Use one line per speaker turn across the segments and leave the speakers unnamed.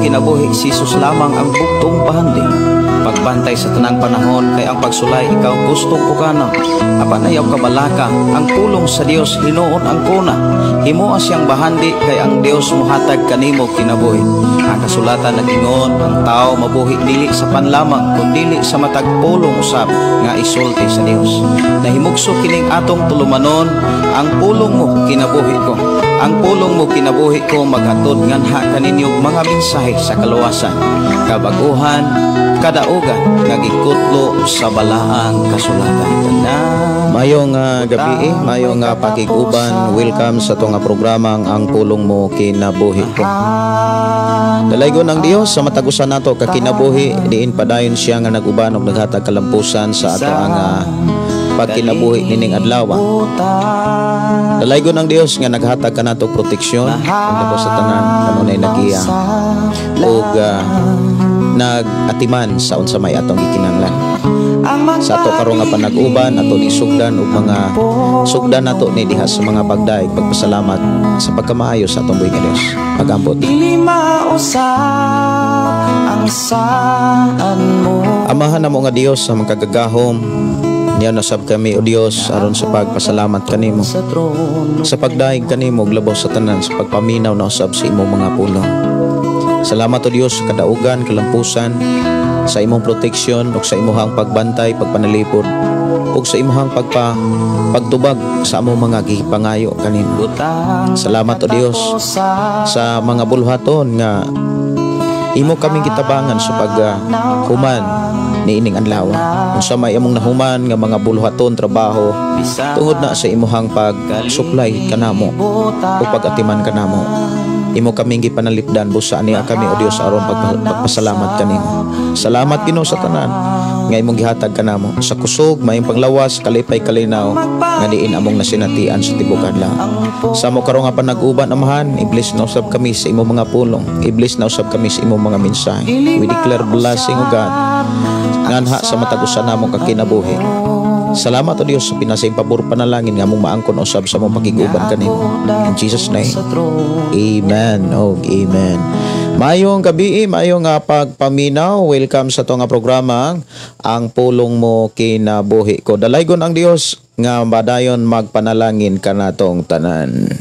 kinabuhi, si Jesus lamang ang buktong bahandi. Pagbantay sa tanang panahon kay ang pagsulay ikaw gustong pukana. Apan ayaw kabalaka, ang pulong sa Dios hinuon ang kuna. Himoa siyang bahandi kay ang Dios mohatag kanimo kinabuhi. Ang kasulatan nag-ingon, ang tao mabuhi dili sa panlamang kun dili sa matag pulong usab nga isulti sa Dios. Nahimugso kining atong tulumanon, ang pulong mo kinabuhi ko. Ang pulong mo kinabuhi ko maghatod nganha kaninyo mga mensahe sa kaluwasan, kabaguhan, kadaugan nga gikutlo sa balaang kasulatan.
Mayong gabi, mayong pakig-uban, welcome sa atong programang Ang Pulong Mo Kinabuhi Ko. Dalaygon ang Dios sa matag usa nato ka kinabuhi, diin padayon siya nga nag-uban og naghatag kalampusan sa ato ang pagkinabuhi nining adlaw. Dalaygon ang Dios nga naghatag kanato proteksyon ug sa tanan kanunay nagiya ug nag-atiman sa unsa may atong gikinahanglan. Sa ato karon nga panag-uban ato ni sugdan og mga sugdan nato ni diha sa mga pagdaig pagpasalamat sa pagkamaayo sa atong buhi nga Dios. Pag-ambot. Amahan namo nga Dios sa makagagahom, niya nasab kami o Dios aron sa pagpasalamat kanimo sa pagdaig kanimo og labaw sa tanan sa pagpaminaw na usab sa imong mga pulong. Salamat o Dios sa kadaugan, kalampusan, sa imong proteksyon ug sa imong pagbantay, pagpanalipod ug sa imong pagtubag sa among mga gipangayo kanimo. Salamat o Dios sa mga bulhaton nga imo kaming gitabangan sa paghuman niining adlaw. Unsa may among nahuman nga mga bulhaton trabaho tungod na sa imuhang pag-supply kanamo o pag-atiman kanamo. Imo kaming gipanalipdan busa niya kami o Dios aron pagpasalamat kanimo. Salamat Ginoo sa tanan nga imong gihatag kanamo sa kusog, maayong panglawas, kalipay, kalinaw nga diin among nasinatian sa tibuok adlaw. Sa amo karon nga panag-uban, Amahan, i-bless na usab kami sa imong mga pulong, i-bless na usab kami sa imong mga mensahe. We declare blessing o God nganha sa matag usa namo ka kinabuhi. Salamat o Dios sa pinasing pabor panalangin nga among maangkon usab sa among pakig-uban kanimo. In Jesus name. Amen. Oh, amen. Mayong gabi, mayong pagpaminaw. Welcome sa atong programa Ang Pulong Mo Kinabuhi Ko. Dalaygon ang Dios nga badayon magpanalangin kanatong tanan.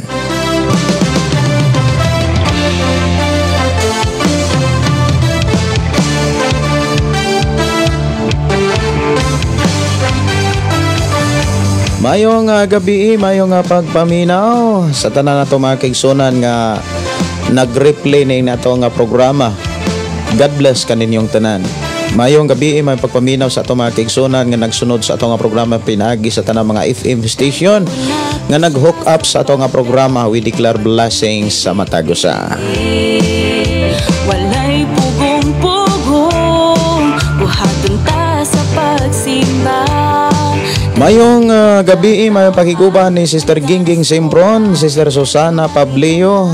Mayong gabi, mayong pagpaminaw sa tanan nato mga kaigsunan nga nag-replay ni nato nga programa. God bless kaninyong tanan. Mayong gabi, may pagpaminaw sa ato mga kaigsunan nga nagsunod sa ato nga programa pinaagi sa tanang mga FM station nga nag-hook up sa ato nga programa. We declare blessings sa matag usa.
Walay pugong-pugong buhaton ta sa pagsimba.
Mayong gabi, mayong pakiguban ni Sister Gingging Simpron, Sister Susana Pablio,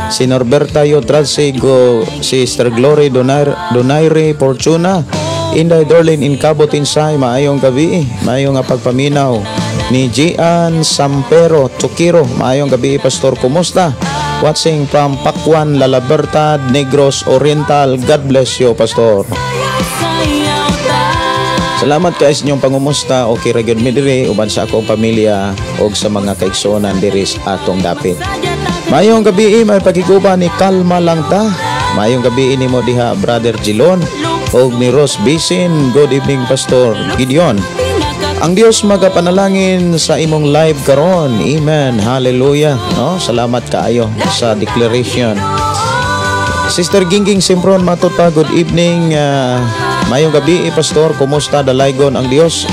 si Norberta Yotratsigo, Sister Glory Donaire Fortuna, Inday Dorlin Incabot Insay, maayong gabi, maayong pagpaminaw ni Gian Sampero Tukiro, maayong gabi Pastor, kumusta? Watching from Pakwan, La Libertad, Negros Oriental. God bless you, Pastor. Salamat kay sa inyong pangumusta. Okay ra gyud mi diri uban sa akong pamilya og sa mga kaigsuonan diri sa atong dapit. Mayong gabi, may pagiguban ni Kalma lang ta. Mayong gabi nimo diha Brother Gilon og ni Rose Bisin. Good evening Pastor Gideon. Ang Dios magapanalangin sa imong live karon. Amen. Hallelujah. No, salamat kaayo sa declaration. Sister Gingging Simpron Matuta, good evening. Mayong gabi, Pastor, kumusta? Dalaygon ang Dios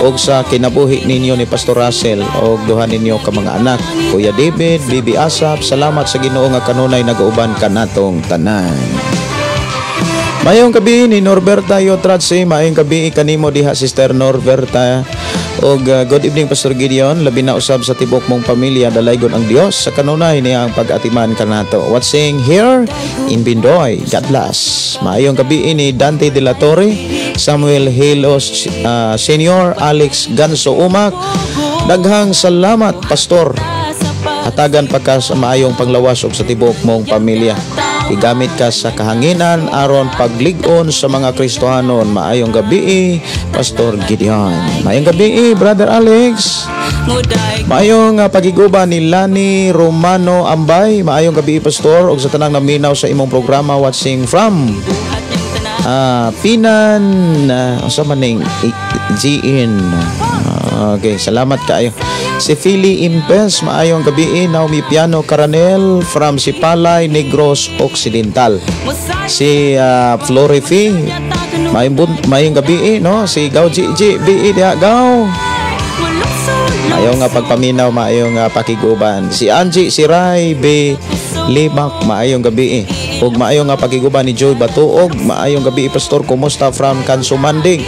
og sa kinabuhi ninyo ni Pastor Russell og duha ninyo ka mga anak, Kuya David, Bibi Asap. Salamat sa Ginoo nga kanunay nagauban kanatong tanan. Mayong gabi ni Norberta Yotratsi, mayong gabi kanimo diha Sister Norberta. Og good evening Pastor Gideon, labi na usab sa tibok mong pamilya, dalaygon ang Dios sa kanunay niya ang pag-atiman kanato. Watching here in Bindoy. God bless. Maayong gabi ni Dante De La Torre, Samuel Hilos Senior, Alex Ganso Umak. Daghang salamat Pastor. Hatagan pa ka sa maayong panglawas og sa tibok mong pamilya. Gigamit ka sa kahanginan aron paglig-on sa mga Kristohanon. Maayong gabi, Pastor Gideon. Maayong gabi, Brother Alex. Maayong pagiguba ni Lani Romano Ambay. Maayong gabi, Pastor, ug sa tanang naminaw sa imong programa, watching from Pinan, unsa man ning GN. Okay, salamat kaayo. Si Philly Impes, maayong gabi. Naomi Piano Caranel from Sipalay, Negros Occidental. Si Florifi, maayong gabi, no? Si Gaw G G B diha Gaw. Maayong nga pagpaminaw, maayong pakiguban. Si Angie Siray B Limak, maayong gabi. Ug maayong nga pakiguban ni Joy Batuog, maayong gabi, Pastor, kumusta from Kansumanding.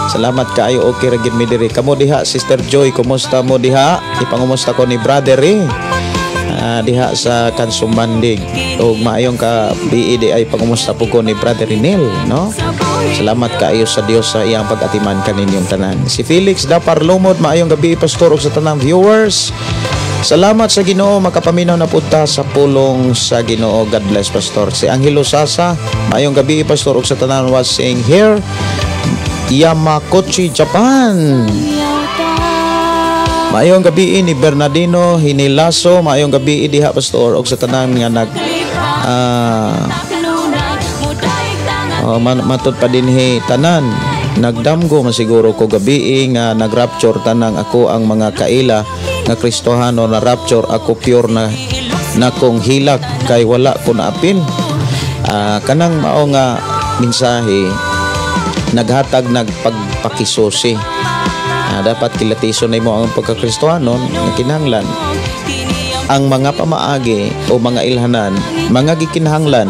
Salamat kaayo, okay ra gid mi diri. Kamo diha, Sister Joy, kumusta mo diha? Ipangumusta ko ni Brother diha sa Kansumanding. Ug maayong ka BED ay pangumusta po ko ni Brother Neil, no? Salamat kaayo sa Dios sa iyang pag-atiman kaninyong tanan. Si Felix Dapar Lumod, maayong gabi, Pastor, ug sa tanang viewers. Salamat sa Ginoo, makapaminaw na punta sa pulong sa Ginoo. God bless, Pastor. Si Angelo Sasa, maayong gabi, Pastor, ug sa tanan watching here, Yamakochi, Japan. Maayong gabi ni Bernardino Hinilaso, maayong gabi diha, Pastor, ug sa tanan nga nag matud pa dinhi tanan nagdamgo masiguro ko gabi nga nagrapture tanang ako ang mga kaila nga Kristohano na rapture ako pure na nakong hilak kay wala ko naapil. Kanang mao nga mensahe naghatag nagpagpakisusi. Dapat kilatison nimo ang pagkakristohanon nga kinahanglan ang mga pamaagi o mga ilhanan, mga gikinahanglan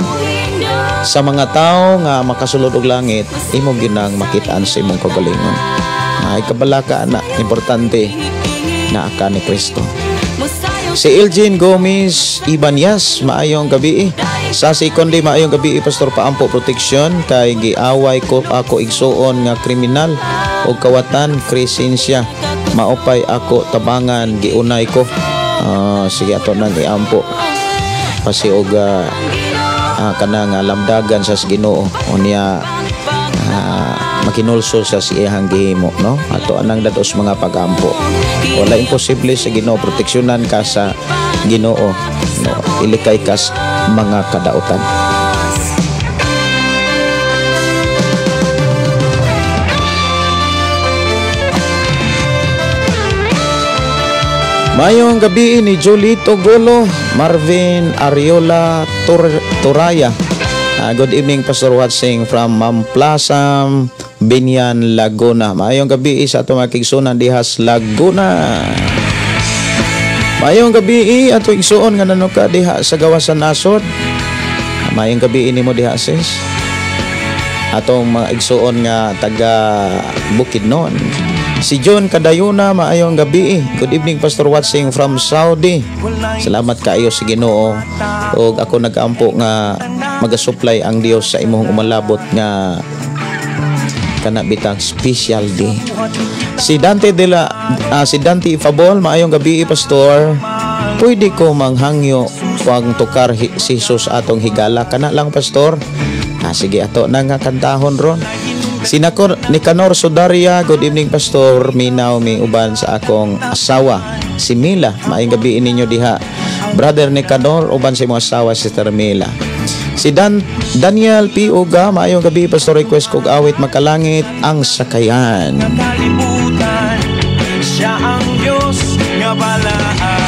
sa mga tao nga makasulod og langit, imo ginang makitaan sa imong kaugalingon. Ay kabalaka na importante na ka ni Kristo. Si Elgin Gomez Ibanez, maayong gabi. Sa si Kondi, maayong gabi, Pastor, paampo protection kay giaway ko ako igsuon nga kriminal og kawatan krisensya, maupay ako tabangan giunay ko. Sige, ato nang iampo pasi og kanang lamdagan sa Ginoo unya makinulso sa iyang gihimo, no? Ato anang dados mga pagampo. Wala imposible sa Ginoo, proteksyonan ka sa Ginoo, no? Ilikay kas mga kadautan. Mayong gabi ni Julito Golo, Marvin Ariola Toraya. Good evening, Pastor, watching from Mamplasam, Binyan, Laguna. Maayong gabi sa atong mga kigsunan dihas Laguna. Maayong gabi ato igsuon nga nanuka diha sa gawasan nasod. Maayong gabi nimo diha, sis. Atong mga igsuon nga taga Bukidnon. Si John Kadayuna, maayong gabi. Good evening, Pastor, watching from Saudi. Salamat kaayo sa Ginoo. Og ako nagaampo nga magasupply ang Dios sa imong umalabot nga kana bitang special day. Si Dante de la si Dante Fabol, maayong gabi, Pastor. Pwede ko manghangyo pag tukar si Jesus atong higala kana lang, Pastor. Sige, ato na nga kantahon ron. Si Nicanor Sudaria, good evening, Pastor. Minaw mi uban sa akong asawa si Mila. Maayong gabi ninyo diha, Brother Nicanor, uban sa imong asawa Sister Mila. Si Daniel P. Uga, maayong gabi, Pastor, request kog awit makalangit ang sakayan.
Kalibutan, siya ang Diyos nga balaan.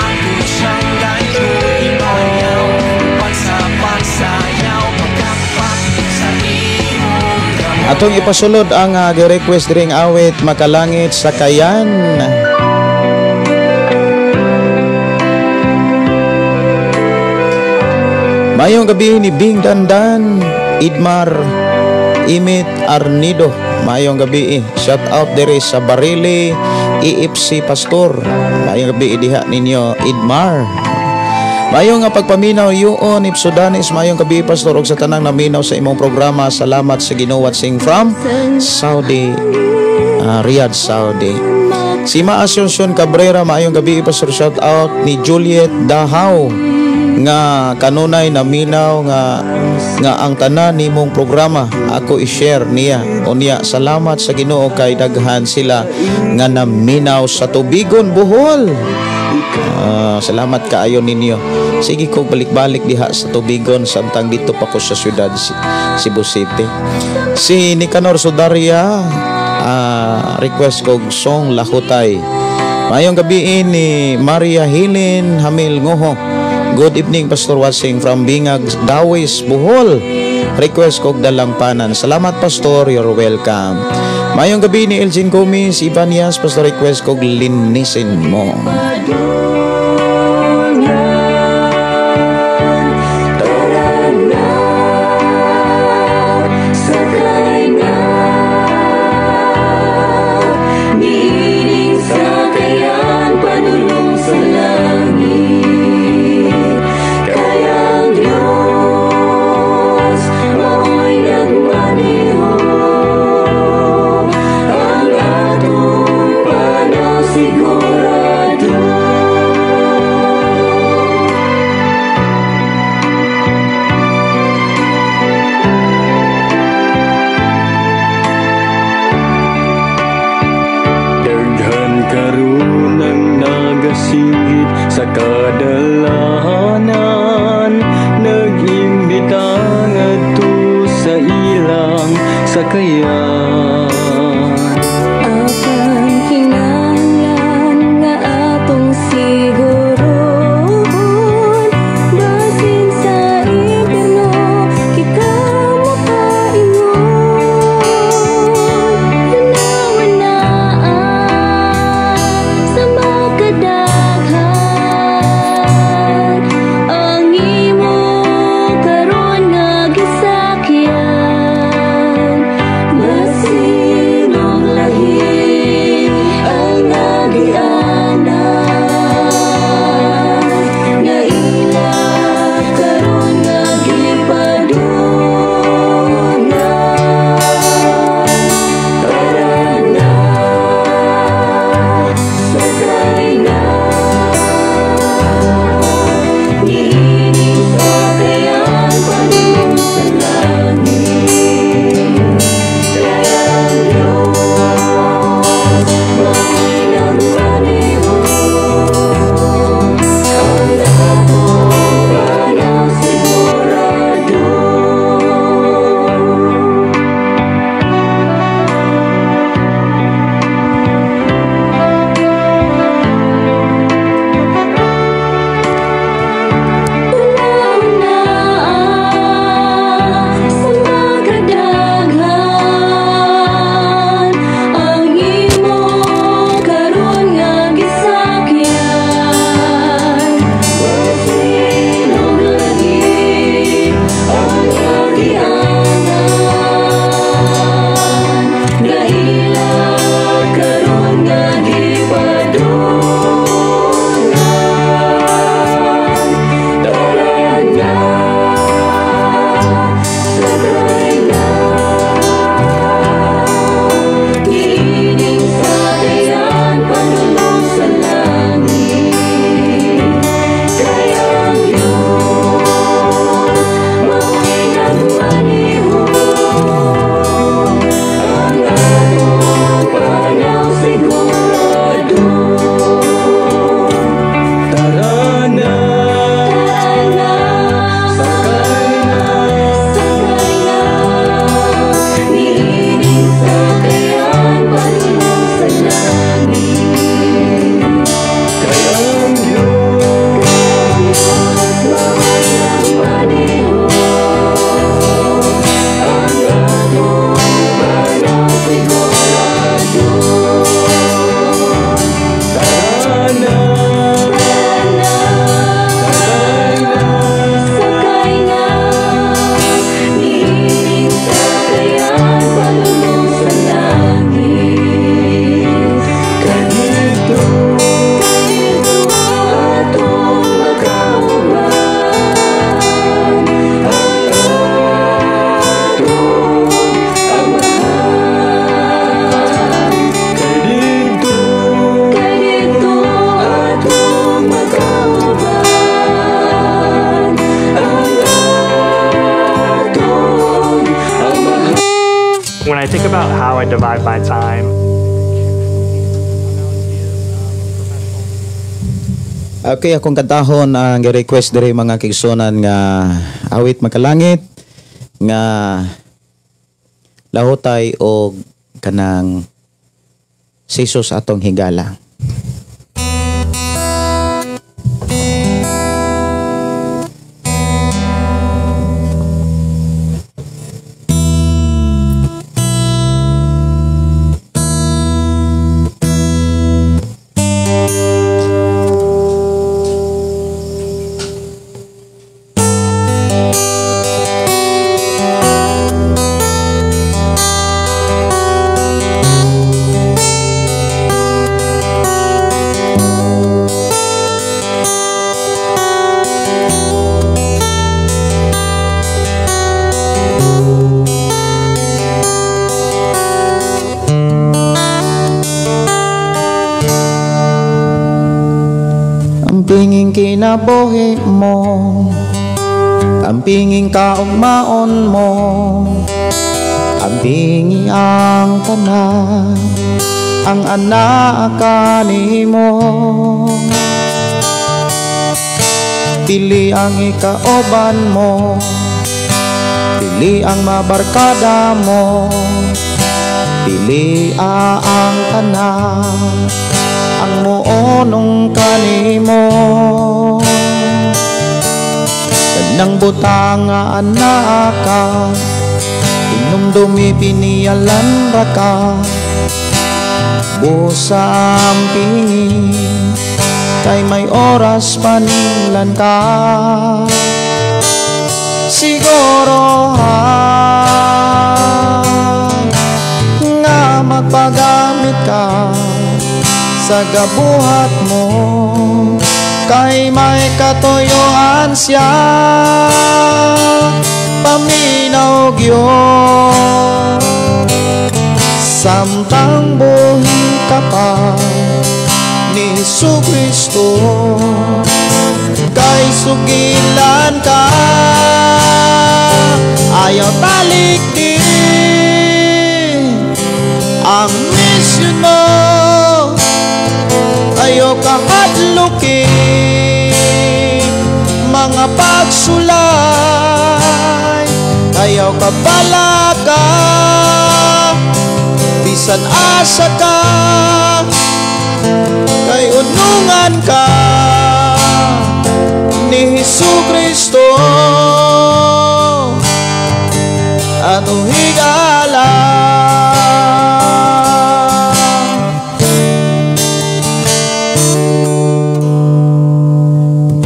Ako siyang imayaw, pagsapasayaw, pagkapak sa imong kamot.
Atong ipasulod ang gi-request diring awit makalangit sakayan. Mayong gabi ni Bing Dandan, Idmar Imit Arnido. Mayong gabi. Shout out diri sa Barili EFC, Pastor. Mayong gabi diha ninyo, Idmar. Mayong nga pagpaminaw yuon Ipsudanis, mayong gabi, Pastor, ug sa tanang naminaw sa imong programa. Salamat sa Ginoo, watching from Saudi, Riyadh, Saudi. Si Ma Asuncion Cabrera, maayong gabi, Pastor, shout out ni Juliet Dahaw nga kanunay naminaw nga nga ang tanan nimong programa ako i-share niya. Unya salamat sa Ginoo kay daghan sila nga naminaw sa Tubigon, Bohol. Ah, salamat kaayo ninyo. Sige ko balik-balik diha sa Tubigon samtang dito pa ko sa syudad Cebu City. Si Nicanor Sudaria, request kog song "Lahutay". Maayong gabi ni Maria Helen Hamil Ngoho. Good evening, Pastor, watching from Bingag, Dawis, Bohol. Request kog "Dalampanan". Salamat, Pastor, you're welcome. Maayong gabi ni Elgin Gomez, Ibanias, Pastor, request kog "Linisin Mo".
Padulngan. Tara na, sakay na. Niining sakayan padulong sa langit. Kay ang Diyos mao'y nagmaneho. Ang atong panaw sigurado.
Daghan karon ang nagasinggit sa kadalanan, nag-imbita ngadto sa ilang sakayan.
Apan kinahanglan nga atong sigurohon, basin sa impyerno kita makaingon. Tanawa na sa makadaghan ang imo karon nga gisakyan. Mas
When I think about how I divide my time,
Okay, akong kantahon ang request diri, mga kaigsuonan, nga Awit Makalangit nga lahutay og kanang si Jesus Atong Higala. Ampinging kinabuhi mo, ampinging kaugmaon mo, ampingi ang tanan, ang anak kanimo. Pili ang ikauban mo, pili ang mabarkada mo, pili ang tanan, ang muonong kanimo. Kanang butang nga anak ka, inumdumi piniyalan ra ka, busa ang pingin, kay may oras paninglan ka. Siguro ha, nga magpagamit ka sa gabuhat mo, kay may katuyuan siya, paminaw gyud. Samtang buhi ka pa ni Jesucristo, kay sugilan ka, ayaw talikdi ang mission mo, ayaw kahadlukin mga pagsulay, ayaw kabalaka bisan asa ka, kay unungan ka ni Jesucristo atong higala.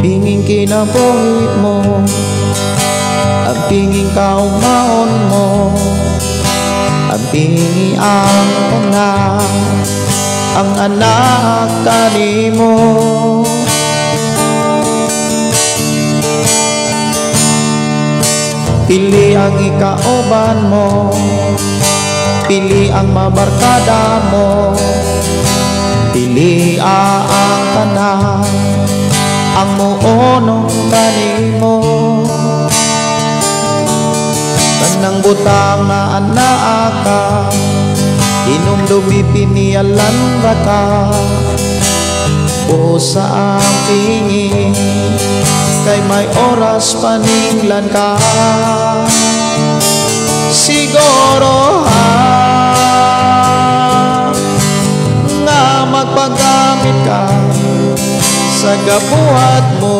Pinging kinabuhi mo, ang pinging kaumaon mo, ang pingi ang tanan, ang anak kanimo. Pili ang ikauban mo, pili ang mabarkada mo, pili ang tanan, ang muonong kanimo. Tanang butang na anaa ka, hinumdumi piniyalan ra ka, busa ang pingin, kay may oras paninglan ka. Siguro ha, nga magpagamit ka sa gabuhat mo,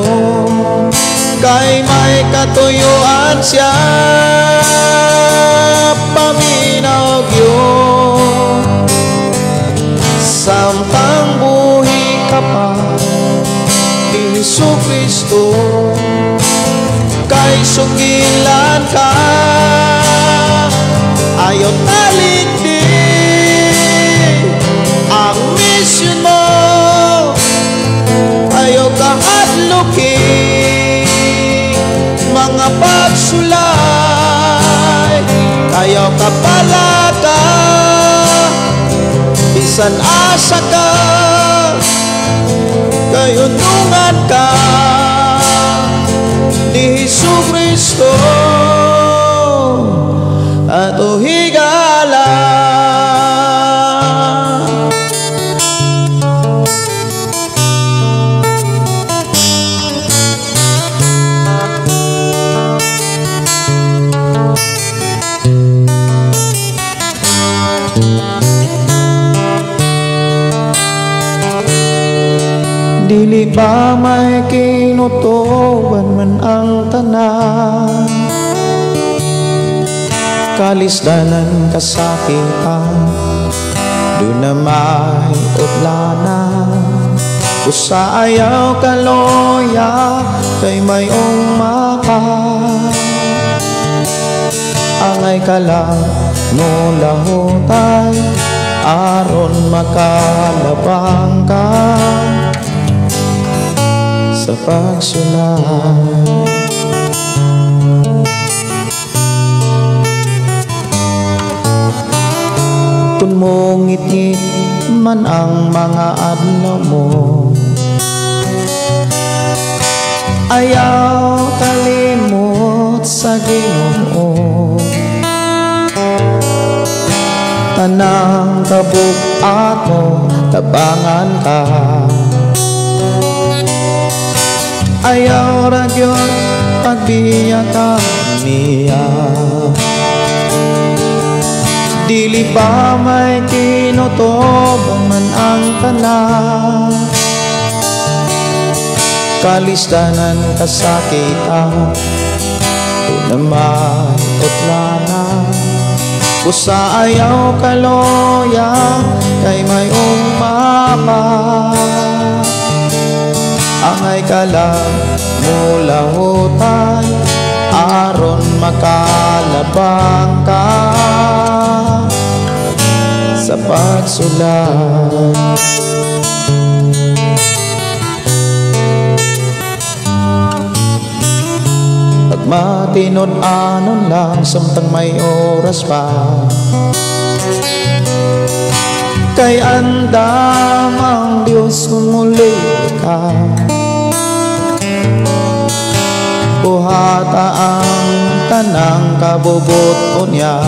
kay may katuyuan siya, paminaw gyud. Samtang buhi ka pa ni Jesucristo, kay sugilan ka, ayaw talikdi ang mission mo, ayaw kahadlukin mga pagsulay, ayaw kapalaka bisan asa ka, kay unungan ka ni Jesucristo ato higala. Dili ba may kinutuban man ang tanan? Kalisdanan kasakitan, doon na may utlanan. Usa ayaw kaloya, kay may umaka. Angay ka lang nulahutay, aron makalabang ka sa pagsulay. Kung mongit-ngit man ang mga adlaw mo, ayaw kalimot sa Ginoo. Tanang kabug-at mo, tabangan ka. Ayaw ra gyud pagbiya ka niya. Dili ba may kinutuban man ang tanan? Kalisdanan kasakitan, doon na may utlanan. Busa ayaw kaloya, kay may umapa. Angay ka lang mulahutay, aron makalabang ka sa pagsulay. Pagmatinud-anon lang samtang may oras pa, kay andam ang Diyos kung muli ka. Buhata ang tanang kabubuton niya,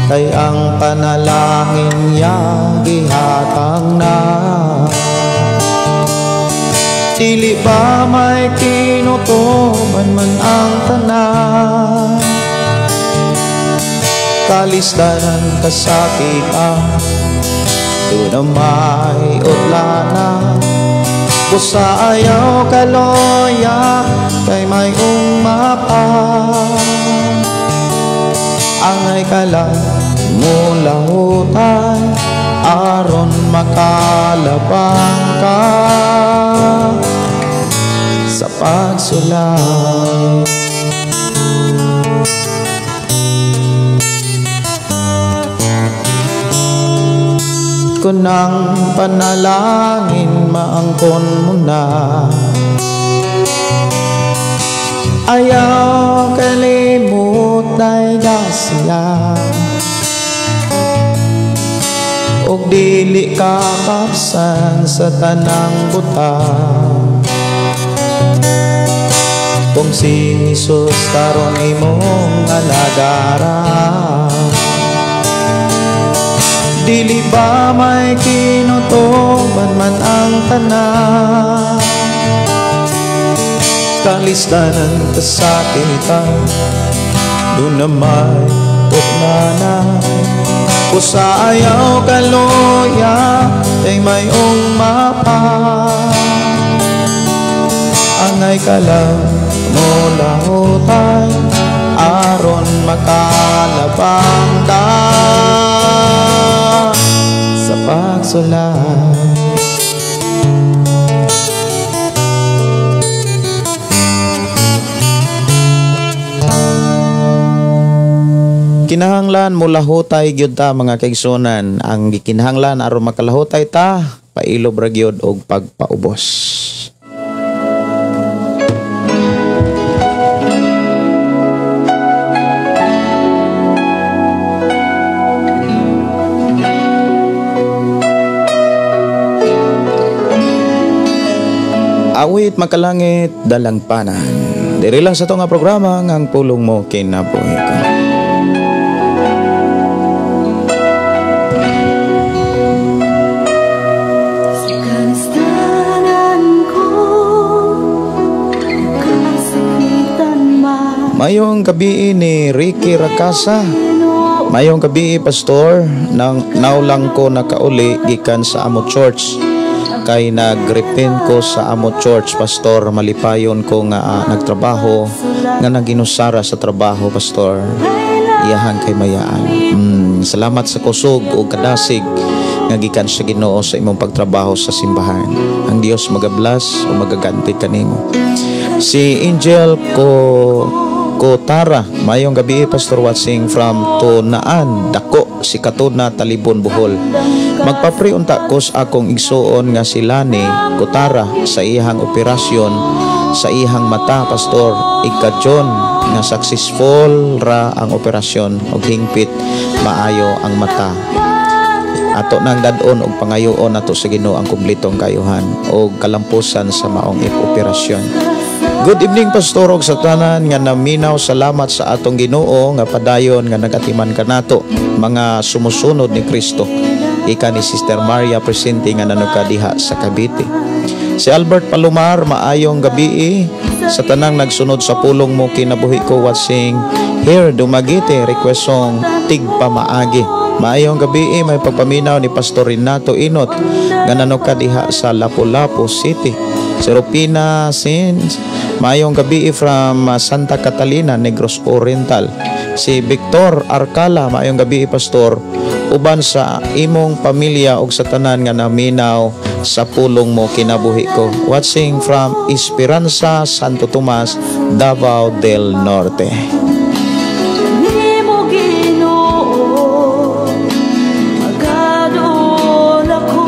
kay ang panalangin niya gihatang na. Dili ba may kinutuban man ang tanan? Kalisdanan kasakitan, doon na may utlanan. Busa ayaw kaloya, kay may umapa. Angay ka lang mulahutay, aron makalabang ka sa pagsulay. Kung ang panalangin maangkon mo na, ayaw kalimot ay gasya. Og dili ka kapsan sa tanang butang, kung si Jesus karon imong alagaran. Dili ba may kinutuban man ang tanan? Kalisdanan kasakitan, doon na may utlanan. Usa ayaw kaloya, kay may umapa. Angay ka lang mulahutay, aron makalabang ka sa pagsulay. Kinahanglan mulahutay gyud ta mga kaigsunan. Ang gikinahanglan aron makalahutay ta, pailob ra gyud og pagpaubos. Awit makalangit dalangpanan. Diri lang sa to nga programa ngang pulong mo kinabuhi ko. Mayong gabi ni Ricky Rakasa. Mayong gabi, Pastor, nang naulang ko nakauli gikan sa Amo Church. Kay nagrepent ko sa amo church, Pastor. Malipayon ko nga nagtrabaho nga naginusara sa trabaho, Pastor. Iyahang kay mayaan. Salamat sa kusog o kadasig nga gikan sa Ginoo sa imong pagtrabaho sa simbahan. Ang Dios magabless o magaganti kanimo. Si Angel ko Kotara, mayong gabi, Pastor, watching from Tunaan, Dako, si Katuna, Talibon, Bohol. Magpa-pray unta ko sa akong igsuon nga si Lani Kotara sa iyang operasyon sa iyang mata, Pastor. Ika-John nga successful ra ang operasyon og hingpit maayo ang mata. Ato nang dad-on og pangayoon nato sa Ginoo ang kumpletong kayuhan og kalampusan sa maong operasyon. Good evening, Pastor, og sa tanan nga naminaw. Salamat sa atong Ginoo nga padayon nga nagatiman kanato mga sumusunod ni Kristo. Ika ni Sister Maria Presente nga nanuka diha sa Cavite. Si Albert Palomar, maayong gabi sa tanang nagsunod sa pulong mo kinabuhi ko, watching here Dumaguete, request song Tigpamaagi. Maayong gabi, may pagpaminaw ni Pastor Renato Inot nga nanuka diha sa Lapu-Lapu City. Si Rupina Sins, maayong gabi from Santa Catalina, Negros Oriental. Si Victor Arcala, maayong gabi, Pastor, uban sa imong pamilya ug sa tanan nga naminaw sa pulong mo kinabuhi ko. Watching from Esperanza, Santo Tomas, Davao del Norte.
Nimo Ginoo, magaduol ako,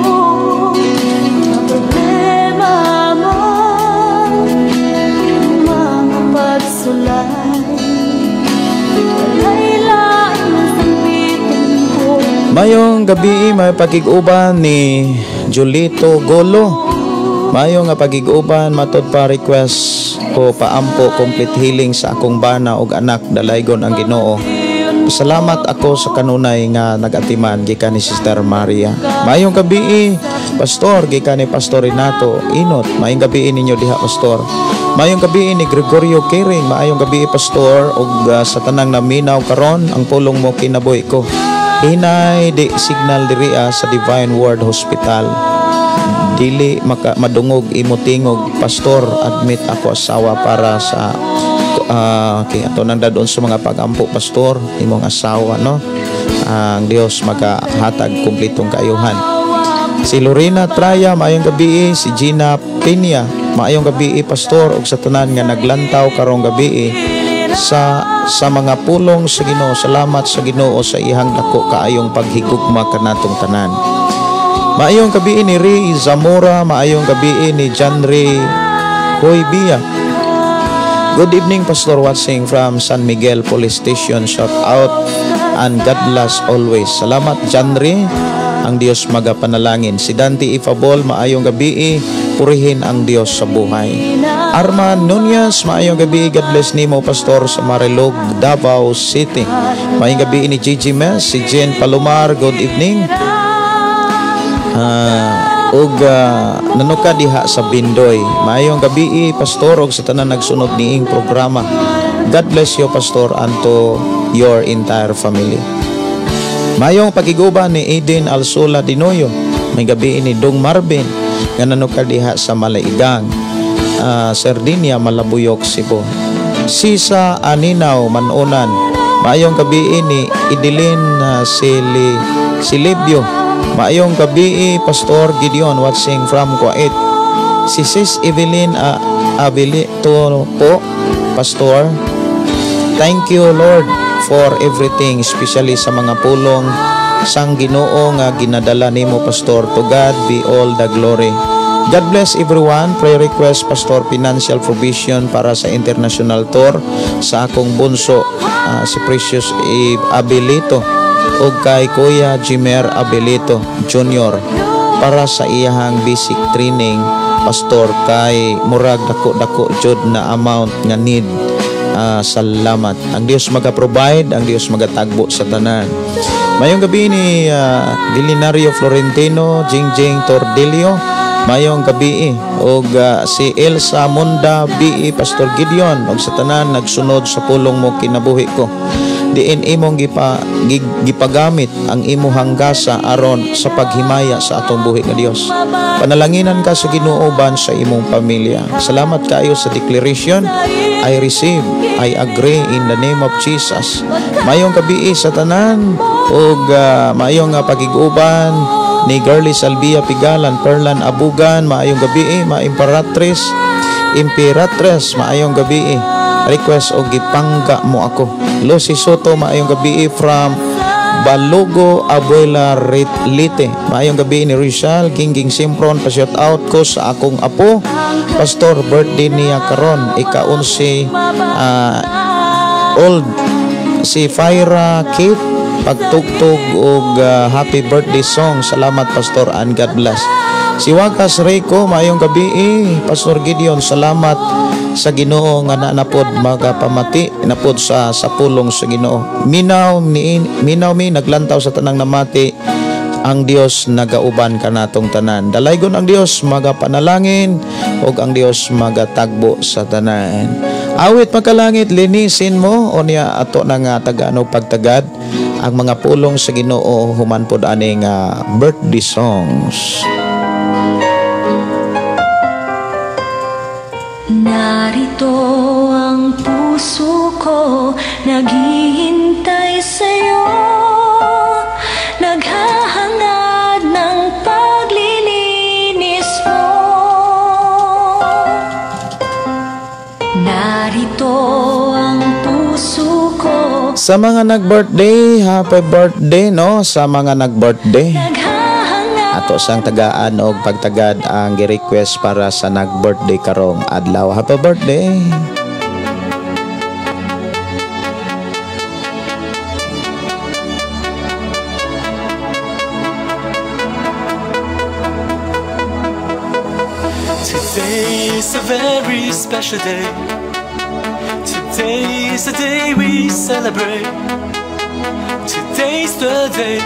problema man, mga pagsulay, walay lain ang sampiton ko.
Mayong gabi, may pagig-uban ni Julito Golo. Mayo nga pagig-uban, matod pa request ko paampo complete healing sa akong bana ug anak, dalaygon ang Ginoo. Salamat ako sa kanunay nga nagatiman, gikan ni Sister Maria. Mayong gabi, Pastor, gikan ni Pastor Renato Inot. Maayong gabi ninyo diha, Pastor. Maayong gabi ni Gregorio Kering. Maayong gabi, Pastor, ug sa tanang naminaw karon ang pulong mo kinabuhi ko. Hinay di signal diriya sa Divine Word Hospital. Dili maka madungog imo tingog, Pastor. Admit ako asawa para sa okay, ato nang dadon sa mga pagampo, Pastor, imong asawa, no? Ang Dios magahatag kumpletong kaayuhan. Si Lorena Traya, maayong gabi. Si Gina Peña, maayong gabi, Pastor, ug sa tanan nga naglantaw karong gabi sa mga pulong sa Ginoo. Salamat sa Ginoo sa iyang dako kaayong paghigugma kanatong tanan. Maayong gabi ni Ray Zamora, maayong gabi ni Janre Hoybia. Good evening, Pastor, watching from San Miguel Police Station. Shout out and God bless always. Salamat, Janre. Ang Dios magapanalangin. Si Dante Ifabol, maayong gabi. Purihin ang Dios sa buhay. Arman Nunez, maayong gabi. God bless nimo, Pastor, sa Marilog, Davao City. Maayong gabi ni Gigi Mes, si Jen Palomar, good evening. Ug nanuka diha sa Bindoy. Maayong gabi, Pastor, ug sa tanan nagsunod niing programa. God bless you, Pastor, and to your entire family. Mayong pagiguba ni Eden Alsula Dinoyo. May gabi ni Dong Marvin nga nanuka diha sa Malaigang, Sardinia, Malabuyok, Cebu. Sisa Aninaw Manunan. Maayong gabi ni Idilin Silibio. Maayong gabi, Pastor Gideon, watching from Kuwait. Si Sis Evelyn Abilito po, Pastor. Thank you, Lord, for everything, especially sa mga pulong sang Ginoo nga ginadala nimo, Pastor. To God be all the glory. God bless everyone. Prayer request, Pastor, financial provision para sa international tour sa akong bunso, si Precious Abilito ug kay Kuya Jimer Abilito Jr. para sa iyahang basic training, Pastor, kay murag dako-dako jud na amount nga need. Salamat. Ang Dios maga-provide, ang Dios magatagbo sa tanan. Mayong gabi ni Dilinario Florentino, Jingjing Tordillo. Mayong gabi og si Elsa Munda BE, Pastor Gideon, og sa tanan nagsunod sa pulong mo kinabuhi ko. Diin imong gipagamit ang imuhang gasa aron sa paghimaya sa atong buhi nga Dios. Panalanginan ka sa Ginoo uban sa imong pamilya. Salamat kaayo sa declaration. I receive, I agree in the name of Jesus. Mayong gabii sa tanan ug maayong pagig-uban ni Girlie Salvia Pigalan, Perlan Abugan, maayong gabii, ma Imperatriz, Imperatriz, maayong gabii. Request og gipangga mo ako. Lucy Soto, maayong gabii from Balugo, Abuela Leyte. Maayong gabii ni Rizal Gingging Simpron, pa-shout out ko sa akong apo, Pastor, birthday niya karon, ika-11 old si Fyra Kate, pagtugtog og happy birthday song. Salamat, Pastor, and God bless. Si Wakas Rico, maayong gabii, Pastor Gideon, salamat sa Ginoo nga napod magapamati napod sa pulong sa Ginoo. Minaw ni minaw mi naglantaw sa tanang namati, ang Dios nagauban kanatong tanan. Dalaygon ang Dios magapanalangin ug ang Dios magatagbo sa tanan. Awit makalangit, linisin mo o niya ato na nga tagaan pagtagad ang mga pulong sa Ginoo human pod ani nga birthday songs.
Narito ang puso ko, naghihintay sa'yo, naghahangad ng paglilinis mo. Narito ang puso ko.
Sa mga nag-birthday, happy birthday, no? Sa mga nag-birthday, ato sang tagaan og pagtagad ang gi-request para sa nag-birthday karong adlaw. Happy birthday.
Today is a very special day. Today is the day we celebrate. Today's the day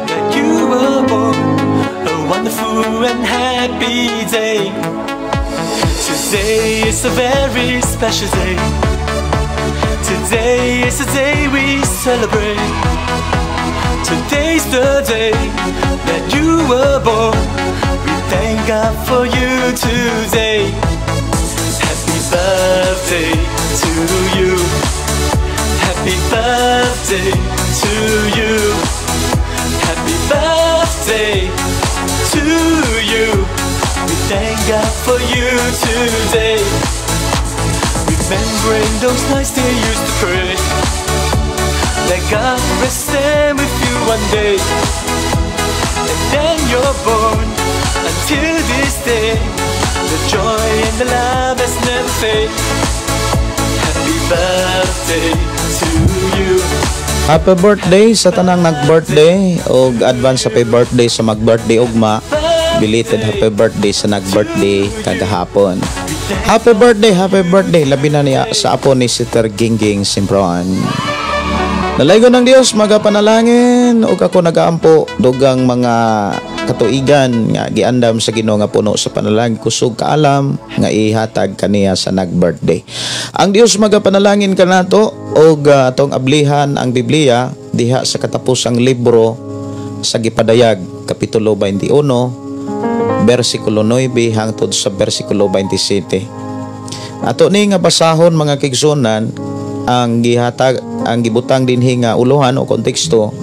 that you were born. A wonderful and happy day. Today is a very special day. Today is the day we celebrate. Today's the day that you were born. We thank God for you today. Happy birthday to you. Happy birthday to you. Happy birthday to you. We thank God for you today. Remembering those nights they used to pray that God will stand with you one day. And then you're born. Until this day, the joy and the love has never faded. Happy birthday to you.
Happy birthday sa tanang nag-birthday og advance happy birthday sa mag-birthday ugma. Belated happy birthday sa nag-birthday kagahapon. Happy birthday labi na niya sa apo ni Sister Gingging Simpron. Dalaygon ng Dios magapanalangin ug ako nagaampo dugang mga katuigan nga giandam sa Ginoo nga puno sa panalangin, kusog kaalam nga ihatag kaniya sa nag-birthday. Ang Dios magapanalangin kanato og atong ablihan ang Biblia diha sa katapusang libro sa Gipadayag, kapitulo 21, bersikulo 9 hangtod sa bersikulo 27. Ato ni nga basahon mga kigsunan ang gihatag ang gibutang dinhi nga uluhan o konteksto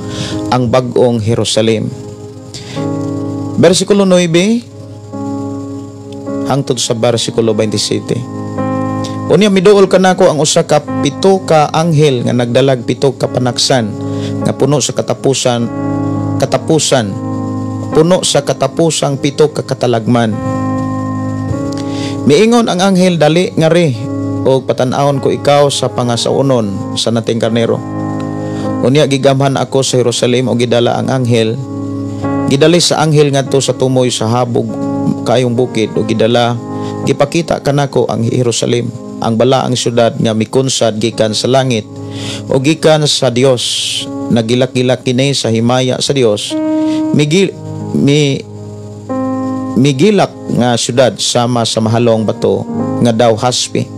ang bag-ong Jerusalem. Bersikulo 9 hangtod sa bersikulo 27. Unya miduol kanako ang usa ka pito ka anghel nga nagdalag pito ka panaksan nga puno sa katapusan puno sa katapusang pito ka katalagman. Miingon ang anghel, dali ngari og patan-awon ko ikaw sa pangasaunon sa nating karnero. Unya gigamhan ako sa Jerusalem og gidala ang anghel. Gidali sa anghel ngadto sa tumoy sa habog kayong bukid og gidala gipakita kanako ang Jerusalem, ang balaang syudad nga mikunsad gikan sa langit o gikan sa Dios. Nagilak-gilak kini sa himaya sa Dios. Migilak nga syudad sama sa mahalong bato nga daw haspi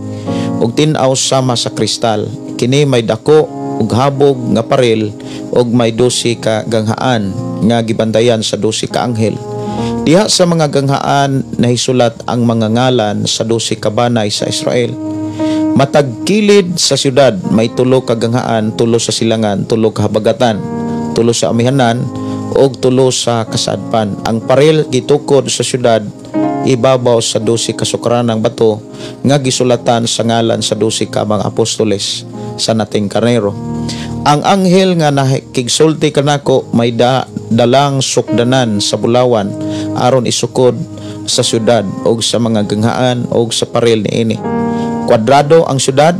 ug tin-aw sama sa kristal. Kini may dako ug habog nga paril ug may 12 ka ganghaan nga gibantayan sa 12 ka anghel. Diha sa mga ganghaan nahisulat ang mga ngalan sa 12 ka banay sa Israel. Matag kilid sa syudad may 3 ka ganghaan, 3 sa silangan, 3 ka habagatan, 3 sa amihanan ug 3 sa kasadpan. Ang paril gitukod sa syudad ibabaw sa 12 ka sukaranang bato nga gisulatan sa ngalan sa 12 ka mga apostoles sa nating karnero. Ang anghel nga nakigsulti kanako may dalang sukdanan sa bulawan aron isukod sa syudad og sa mga ganghaan og sa paril niini. Kwadrado ang syudad,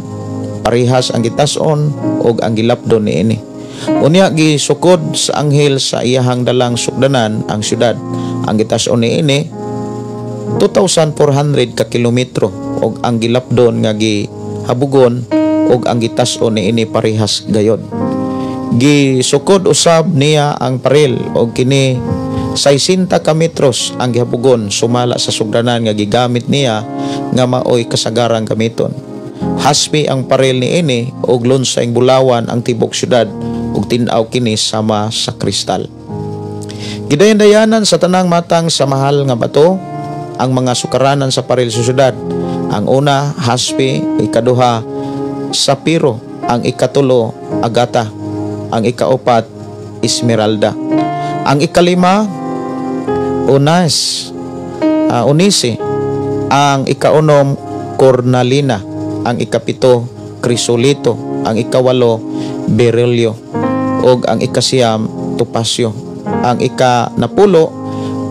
parihas ang gitas-on og ang gilapdon niini. Unya gisukod sa anghel sa iyahang dalang sukdanan ang syudad. Ang gitas-on niini 2,400 ka kilometro og ang gilapdon nga gihabugon og ang gitas-on niini parihas gayod. Gisukod usab niya ang paril og kini 60 ka metros ang gihabugon sumala sa sugdanan nga gigamit niya nga maoy kasagarang gamiton. Haspi ang paril niini og lunsayng bulawan ang tibok syudad ug tin-aw kini sama sa kristal. Gidayan-dayanan sa tanang matang sa mahal nga bato ang mga sukaranan sa paril sa syudad. Ang una, haspi, ikaduha, sapiro, ang ikatulo, agata, ang ikaupat, esmeralda, ang ikalima, onise, ang ikaunom, cornalina, ang ikapito, krisolito, ang ikawalo, berilyo, ug ang ikasiyam, topasyo, ang ikanapulo,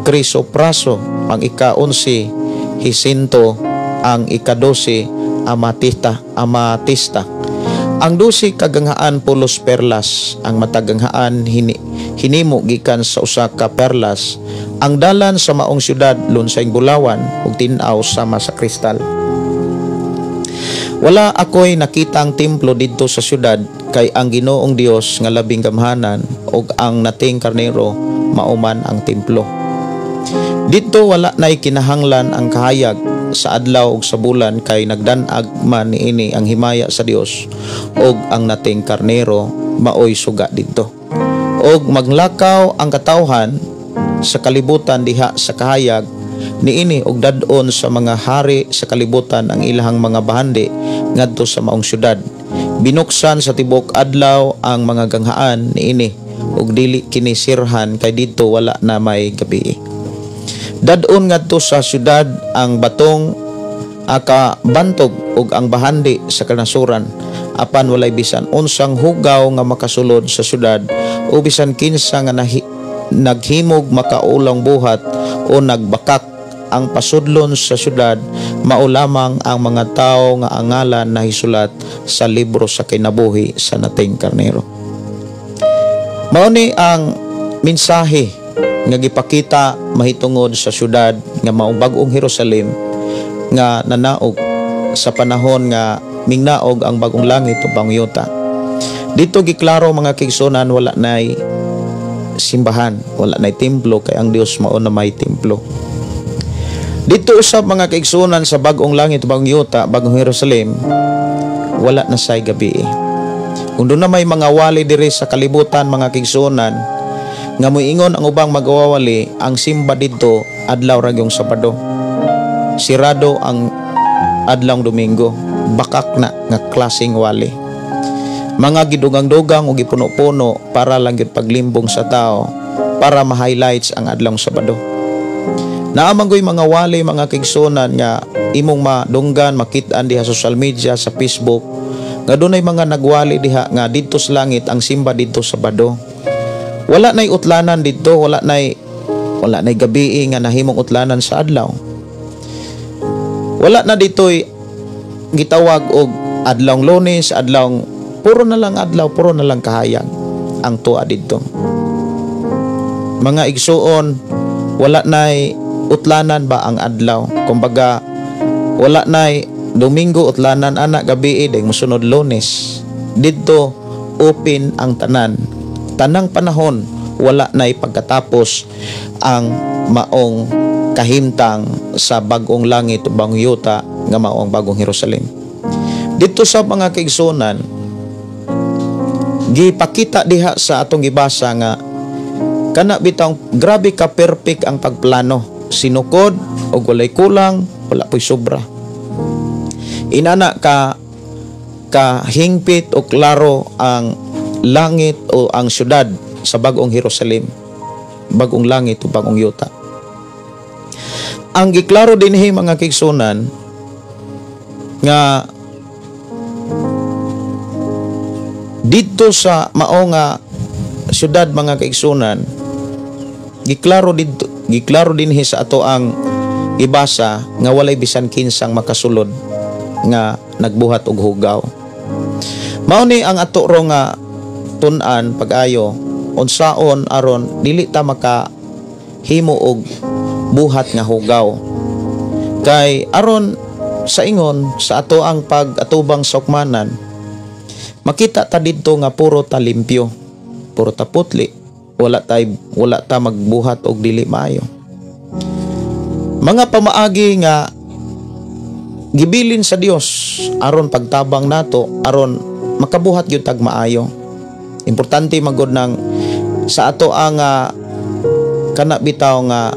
krisopraso, ang ika-11, hisinto, ang ika-12, amatista. Ang 12 kaganghaan pulos perlas, ang mataganghaan hinimo gikan sa usa ka perlas. Ang dalan sa maong syudad lunsayng bulawan ug tin-aw sama sa kristal. Wala ako'y nakitang templo didto sa syudad kay ang Ginoong Dios nga labing gamhanan ug ang nating karnero mauman ang templo. Didto wala nay kinahanglan ang kahayag sa adlaw ug sa bulan kay nagdan-ag man niini ang himaya sa Dios ug ang nating karnero maoy suga didto. Og maglakaw ang katawhan sa kalibutan diha sa kahayag niini og dad-on sa mga hari sa kalibutan ang ilahang mga bahandi ngadto sa maong syudad. Binuksan sa tibok adlaw ang mga ganghaan niini ug dili kini sirhan kay didto wala na may gabi. Dad-on ngadto sa syudad ang batong akabantog ug ang bahandi sa kanasuran, apan walay bisan unsang hugaw nga makasulod sa syudad o bisan kinsa nga naghimog makaulang buhat o nagbakak. Ang pasudlon sa syudad mao lamang ang mga tawo nga ang ngalan nahisulat sa libro sa kinabuhi sa nating karnero. Mao ni ang mensahe nga gipakita mahitungod sa syudad nga maong bag-ong Jerusalem nga nanaog sa panahon nga mingnaog ang bagong langit ug bagong yuta. Dito giklaro mga kaigsuonan, wala nay simbahan, wala nay templo kay ang Dios mao na may templo. Dito usab mga kaigsuonan sa bag-ong langit ug bagong yuta, bagong Jerusalem, wala na say gabi. Kung doon na may mga wali diri sa kalibutan mga kaigsuonan, nga moingon ang ubang magawawali, ang simba didto adlaw ra gyung Sabado. Sirado ang adlawng Domingo, bakak na nga klaseng wali. Mga gidugang-dugang o gipuno-puno para lang gyud paglimbong sa tao, para ma-highlights ang adlawng Sabado. Naamanggoy mga wali mga kaigsuonan nga imong madunggan makit-an diha sa social media, sa Facebook, nga dunay mga nagwali diha nga didto sa langit ang simba didto Sabado. Wala nay utlanan didto, wala nay gabii nga nahimong utlanan sa adlaw. Wala na dito'y gitawag og adlawng Lunes, adlawng, puro na lang adlaw, puro na lang kahayag ang tuwa didto. Mga igsuon, wala nay utlanan ba ang adlaw? Kumbaga, wala nay Domingo utlanan ana gabii dahil musunod Lunes. Didto open ang tanan. Tanang panahon wala nay pagkatapos ang maong kahimtang sa bagong langit o bagong yuta nga mao ang bagong Jerusalem. Dito sa mga kaigsuonan, Gipakita diha sa atong gibasa nga kana bitawng grabe ka perfect ang pagplano, sinukod og walay kulang, wala po'y sobra. Inana ka ka hingpit o klaro ang langit o ang syudad sa bagong Jerusalem, bagong langit o bagong yuta. Ang giklaro dinhi, mga kaigsuonan, nga didto sa mao nga syudad, mga kaigsuonan, giklaro didto, giklaro dinhi sa ato ang ibasa nga walay bisan kinsang makasulod nga nagbuhat og hugaw. Mao ni ang ato ro nga tun-an pag-ayo unsaon aron dili ta maka himo og buhat nga hugaw. Kay aron sa ingon sa ato ang pag-atubang sa ukmanan, makita ta didto nga puro ta limpyo, puro ta putli, wala ta magbuhat og dili maayo. Mga pamaagi nga gibilin sa Dios aron pagtabang nato aron makabuhat gyud tag maayo. Importante magod nang sa ato ang kana bitaw nga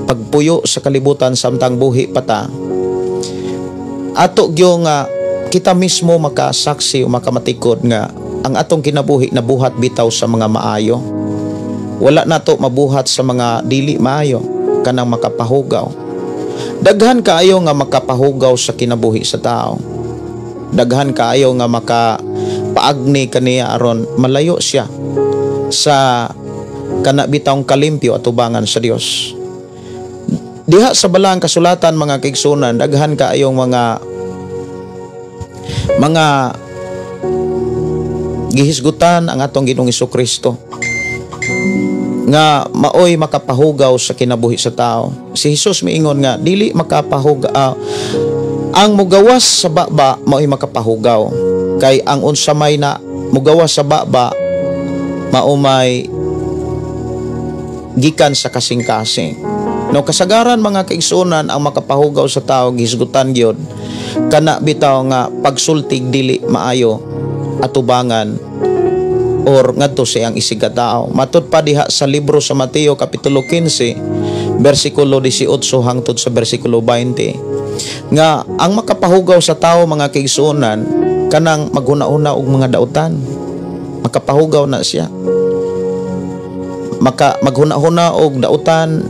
pagpuyo sa kalibutan samtang buhi pa ta, ato gyud nga kita mismo makasaksi o makamatikod nga ang atong kinabuhi nabuhat bitaw sa mga maayo. Wala nato mabuhat sa mga dili maayo, kanang makapahugaw. Daghan kaayo nga makapahugaw sa kinabuhi sa tao. Daghan kaayo nga makapaagni kaniya aron malayo siya sa kana bitawng kalimpyo atubangan sa Dios. Diha sa balang kasulatan, mga kaigsunan, daghan kaayong mga gihisgutan ang atong Ginoong Hesukristo nga maoy makapahugaw sa kinabuhi sa tao. Si Jesus miingon nga dili makapahugaw ang mugawas sa baba, maoy makapahugaw. Kay ang unsa may na mugawas sa baba mao may gikan sa kasing-kasing. No, kasagaran, mga kaigsunan, ang makapahugaw sa tao gihisgutan gyud kana bitaw nga pagsultig dili maayo atubangan or ngadto sa iyang isigkatawo. Matud pa diha sa libro sa Mateo kapitulo 15 bersikulo 18 hangtod sa bersikulo 20 nga ang makapahugaw sa tao, mga kaigsuonan, kanang maghuna-huna og mga dautan. Makapahugaw na siya. Maka maghuna-huna og dautan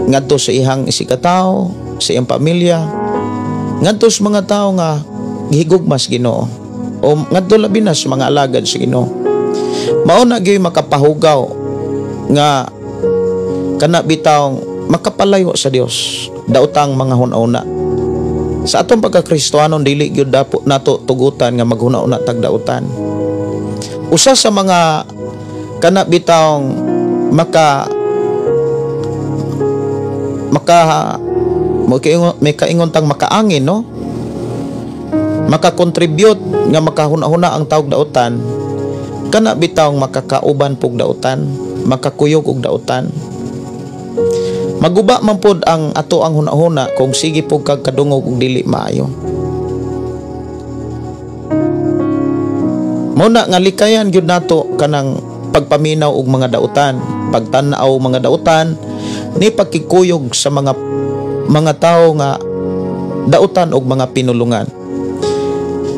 ngadto sa iyang isigkatawo, sa iyang pamilya, ngadto sa mga tao nga gihigugma sa Ginoo o ngadto labi na sa mga alagad sa Ginoo. Mao na gyud makapahugaw nga kana bitawng makapalayo sa Dios, daotang mga hunahuna. Sa atong pagkakristohanon, dili gyud dapo nato tugutan nga maghuna-huna tag dautan. Usa sa mga kana bitawng maka maka mo may kaingon tang makaangin, no, makakontribute nga makahuna-huna ang tawag dautan, kana bitawng makakauban pug dautan, makakuyog og dautan. Maguba man pod ang ato ang hunahuna kung sige pug kag kadungog og dili maayo. Mao na nga likayan gyud nato kanang pagpaminaw og mga dautan, pagtan-aw mga dautan, ni pagkikuyog sa mga tawo nga dautan og mga pinulungan.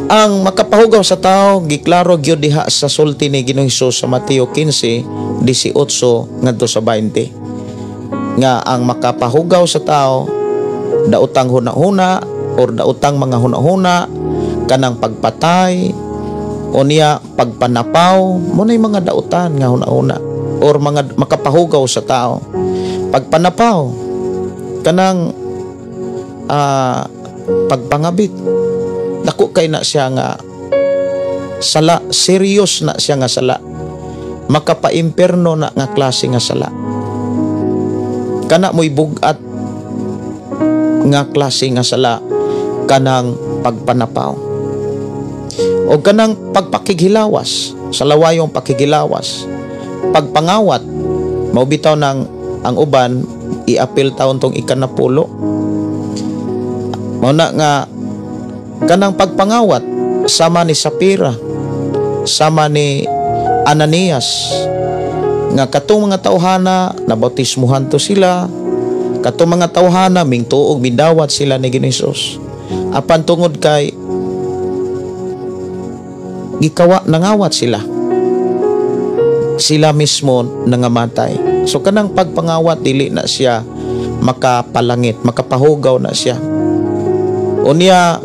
Ang makapahugaw sa tao giklaro gyud diha sa sulti ni Ginoong Hesus sa Mateo 15:18 ngadto sa 20 nga ang makapahugaw sa tao daotang hunahuna or daotang mga hunahuna, kanang pagpatay o niya pagpanapaw, mo na mga dautan nga hunahuna or mga makapahugaw sa tao. Pagpanapaw, kanang pagpangabit, dako kay na siya nga sala, serious na siya nga sala, makapaimpierno na nga klase nga sala, kana mo'y bug-at nga klase nga sala, kanang pagpanapaw o kanang pagpakighilawas, sa lawayong pakighilawas, pagpangawat. Mao bitaw nang ang uban iapil taon tong ikanapulo. Mao na nga kanang pagpangawat sama ni Sapira, sama ni Ananias nga katong mga tawhana nabautismuhan to sila, katong mga tawhana mingtuog mindawat sila ni Ginoong Hesus, apan tungod kay gikawa nangawat sila, sila mismo nangamatay. So kanang pagpangawat, dili na siya makapalangit, makapahugaw na siya. Unya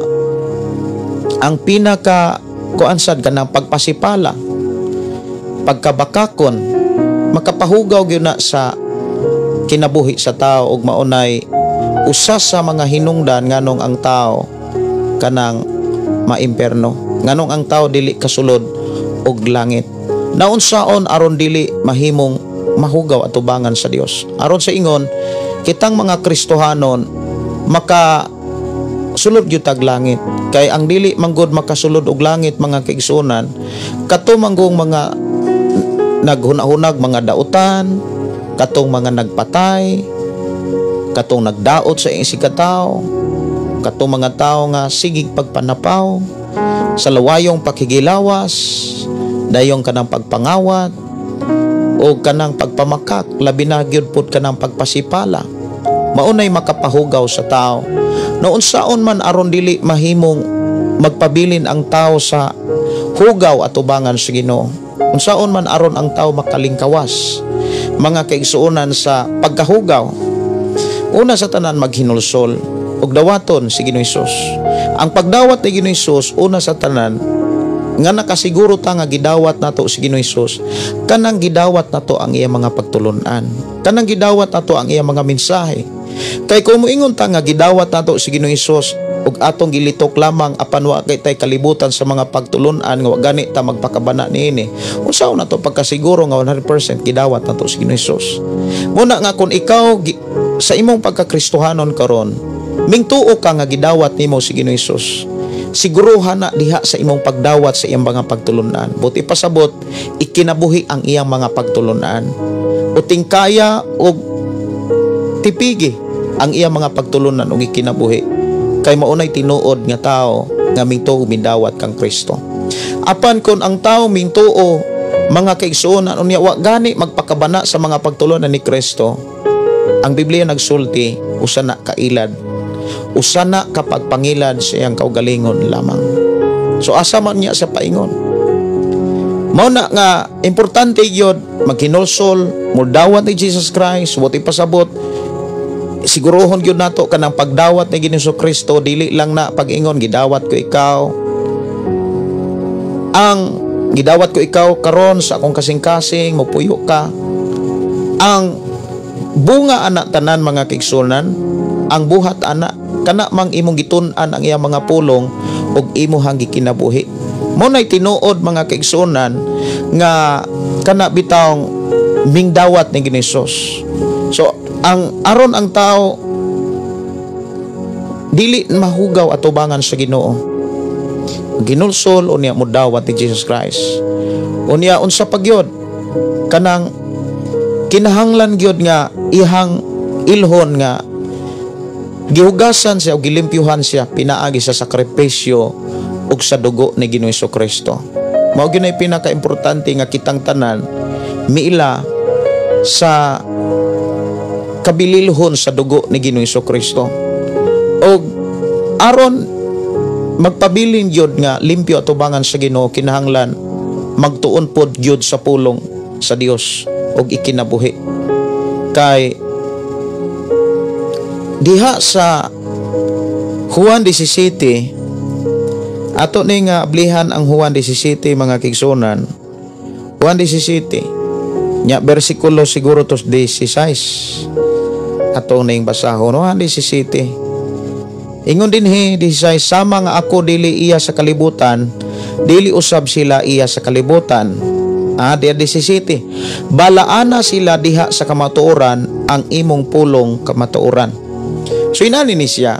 ang pinaka kuan sad, kanang pagpasipala, pagkabakakon, makapahugaw gyud na sa kinabuhi sa tao ug maunay usa sa mga hinungdan nganong ang tao kanang maimperno, nganong ang tao dili kasulod og langit. Naunsaon aron dili mahimong mahugaw atubangan sa Dios, aron sa ingon kitang mga Kristohanon maka sulod gyud tag langit? Kay ang dili manggod makasulod og langit, mga kaigsuonan, kato manggong mga naghunahunag mga dautan, katong mga nagpatay, katong nagdaot sa iyang isigkatawo, katong mga tao nga sigig pagpanapaw, sa lawayong pakigilawas, dayong kanang pagpangawat o kanang pagpamakak, labi na gyud pud kanang pagpasipala, maunay makapahugaw sa tao. Naunsaon man aron dili mahimong magpabilin ang tao sa hugaw atubangan sa Ginoo? Unsaon man aron ang tao makalingkawas, mga kaigsuonan, sa pagkahugaw? Una sa tanan, maghinulsol ug dawaton si Ginoong Hesus. Ang pagdawat ni Ginoong Hesus, una sa tanan nga nakasiguro ta nga gidawat nato si Ginoong Hesus, kanang gidawat nato ang iyang mga pagtulun-an, kanang gidawat nato ang iyang mga mensahe. Kay kung moingon ta nga gidawat nato si Ginoong Hesus ug atong gilitok lamang apan wa kay tay kalibutan sa mga pagtulun-an nga wa gani ta magpakabana niini, unsaon nato pagkasiguro nga 100% gidawat nato si Ginoong Hesus? Muna nga kung ikaw sa imong pagkakristohanon karon mingtuo ka nga gidawat nimo si Ginoong Hesus, siguruhan na diha sa imong pagdawat sa iyang mga pagtulun-an. Buot ipasabot, ikinabuhi ang iyang mga pagtulun-an. O tingkaya og tipigi ang iyang mga pagtulunan ug ikinabuhi, kay maunay tinuod nga tao nga mingtuo mindawat kang Kristo. Apan kung ang tao mingtuo, mga kaigsuonan, unya wa gani magpakabana sa mga pagtulunan ni Kristo, ang Biblia nagsulti, usa na kailad, usa na kapagpangilad sa iyang kaugalingon lamang. So asa man niya sa paingon? Mao na nga importante gyud maghinulsol, mudawat ni Jesus Christ. Buot ipasabot, siguruhon gyud nato kanang pagdawat ni Ginoong Kristo, dili lang na pag-ingon gidawat ko ikaw. Ang gidawat ko ikaw karon sa akong kasing-kasing, mopuyo ka. Ang bunga ana tanan, mga kaigsuonan, ang buhat ana kana mang imong gitun-an ang iyang mga pulong ug imuhang gikinabuhi. Mo nay tinuod, mga kaigsuonan, nga kana bitawng mingdawat ni Ginoong Hesus. So ang aron ang tao dili mahugaw atubangan sa Ginoo, ginulsol unya mudawat ni Jesus Christ. Unya unsa pagyod, kanang kinahanglan gyud nga ihang ilhon nga gihugasan siya o gilimpyuhan siya pinaagi sa sakripisyo ug sa dugo ni Ginoong Kristo. Mao gyud nay pinakaimportante nga kitang tanan miila sa kabililhon sa dugo ni Ginoong Kristo. Og aron magpabilin gyud nga limpyo atubangan sa Ginoo, kinahanglan magtuon pod gyud sa pulong sa Dios og ikinabuhi. Kay diha sa Juan 17, ato ni nga ablihan ang Juan 17, mga kaigsuonan. Juan 17 nya bersikulo siguro tos 16 ato ning basahon. Juan 17, ingon dinhi 16, "Sama nga ako dili iya sa kalibutan, dili usab sila iya sa kalibutan." Ah, diya 17, "Balaana sila diha sa kamatuoran, ang imong pulong kamatuoran." So inani ni siya,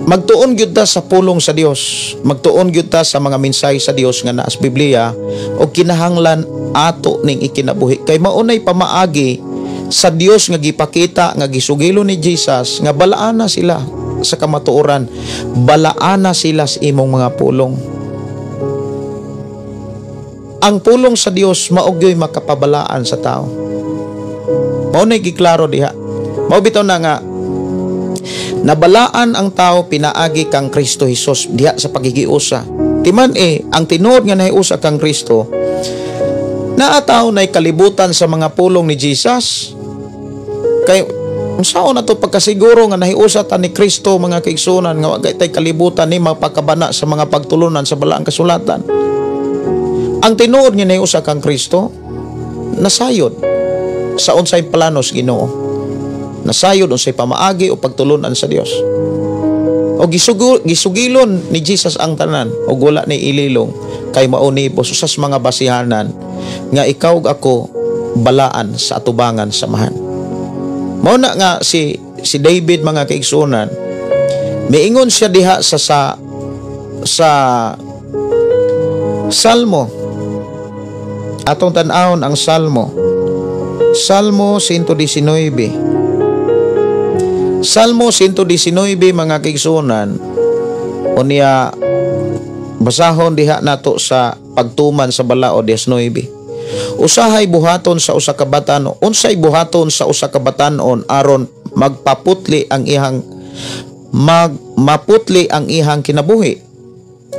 magtuon gyud ta sa pulong sa Dios, magtuon gyud ta sa mga mensahe sa Dios nga naa sa Biblia ug kinahanglan ato ning ikinabuhi, kay maunay pamaagi sa Dios nga gipakita nga gisugilo ni Jesus nga balaana sila sa kamatuoran, balaana sila sa imong mga pulong. Ang pulong sa Dios mao gyoy makapabalaan sa tao. Mao na giklaro diha. Mao bitaw na nga nabalaan ang tao pinaagi kang Kristo Hesus diha sa paghigiusa. Timan eh, ang tinuod nga nahiusa kang Kristo, naa tawo nay kalibutan sa mga pulong ni Jesus. Kay unsaon na to pagkasiguro nga nahiusa ta ni Kristo, mga kaigsunan, nga wa tay kalibutan ni mapakabana sa mga pagtulunan sa balaang kasulatan? Ang tinuod nga nahiusa kang Kristo, nasayod sa unsay plano sa Ginoo. Nasayod unsay pamaagi o pagtulunan sa Dios. O gisugilon ni Jesus ang tanan og wala ni ililong, kay mao ni usas mga basihanan nga ikaw ug ako balaan sa atubangan sa Amahan. Mao na nga si David, mga kaigsuonan, miingon siya diha sa Salmo. Atong tan-awon ang Salmo. Salmo 119. Salmo 119, mga kaigsuonan, unya basahon diha nato sa pagtuman sa balaod 19. Usahay buhaton sa usa ka batan-on, unsay buhaton sa usa ka batan-on aron magpaputli ang ihang mag maputli ang ihang kinabuhi?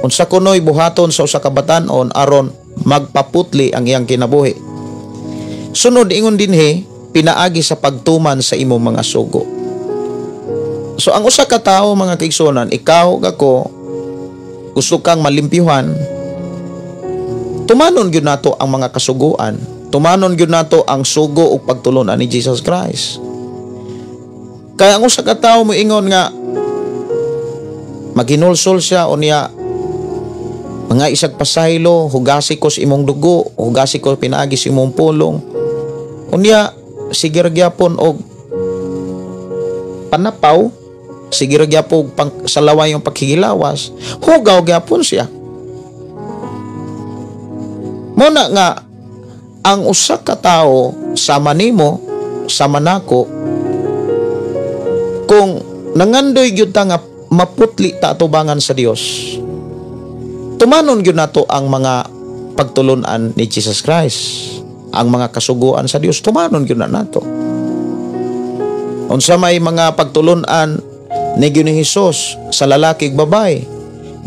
Unsa kunoy buhaton sa usa ka batan-on aron magpaputli ang iyang kinabuhi? Sunod ingon dinhi, pinaagi sa pagtuman sa imong mga sugo. So ang usa ka tawo, mga kaigsuonan, ikaw ug ako, gusto kang malimpyuhan, tumanon gyud nato ang mga kasuguan. Tumanon gyud nato ang sugo ug pagtulunan ni Jesus Christ. Kaya ang usa ka tawo moingon nga maghinulsol siya unya mga isag pasaylo, hugasi ko sa imong dugo, hugasi ko pinaagi sa imong pulong. Unya sige ra gyapon og panapaw, sige ra gyapon pang salaway yung paghigilawas, hugaw gyapon siya. Muna nga ang usa ka tawo sama nimo, sama nako, kung nangandoy gyud ta nga maputli ta atubangan sa Dios, tumanon gyud nato ang mga pagtulunan ni Jesus Christ, ang mga kasuguan sa Dios, tumanon gyud na nato. Unsa may mga pagtulunan ni gyud ni Hesus sa lalaki ug babae,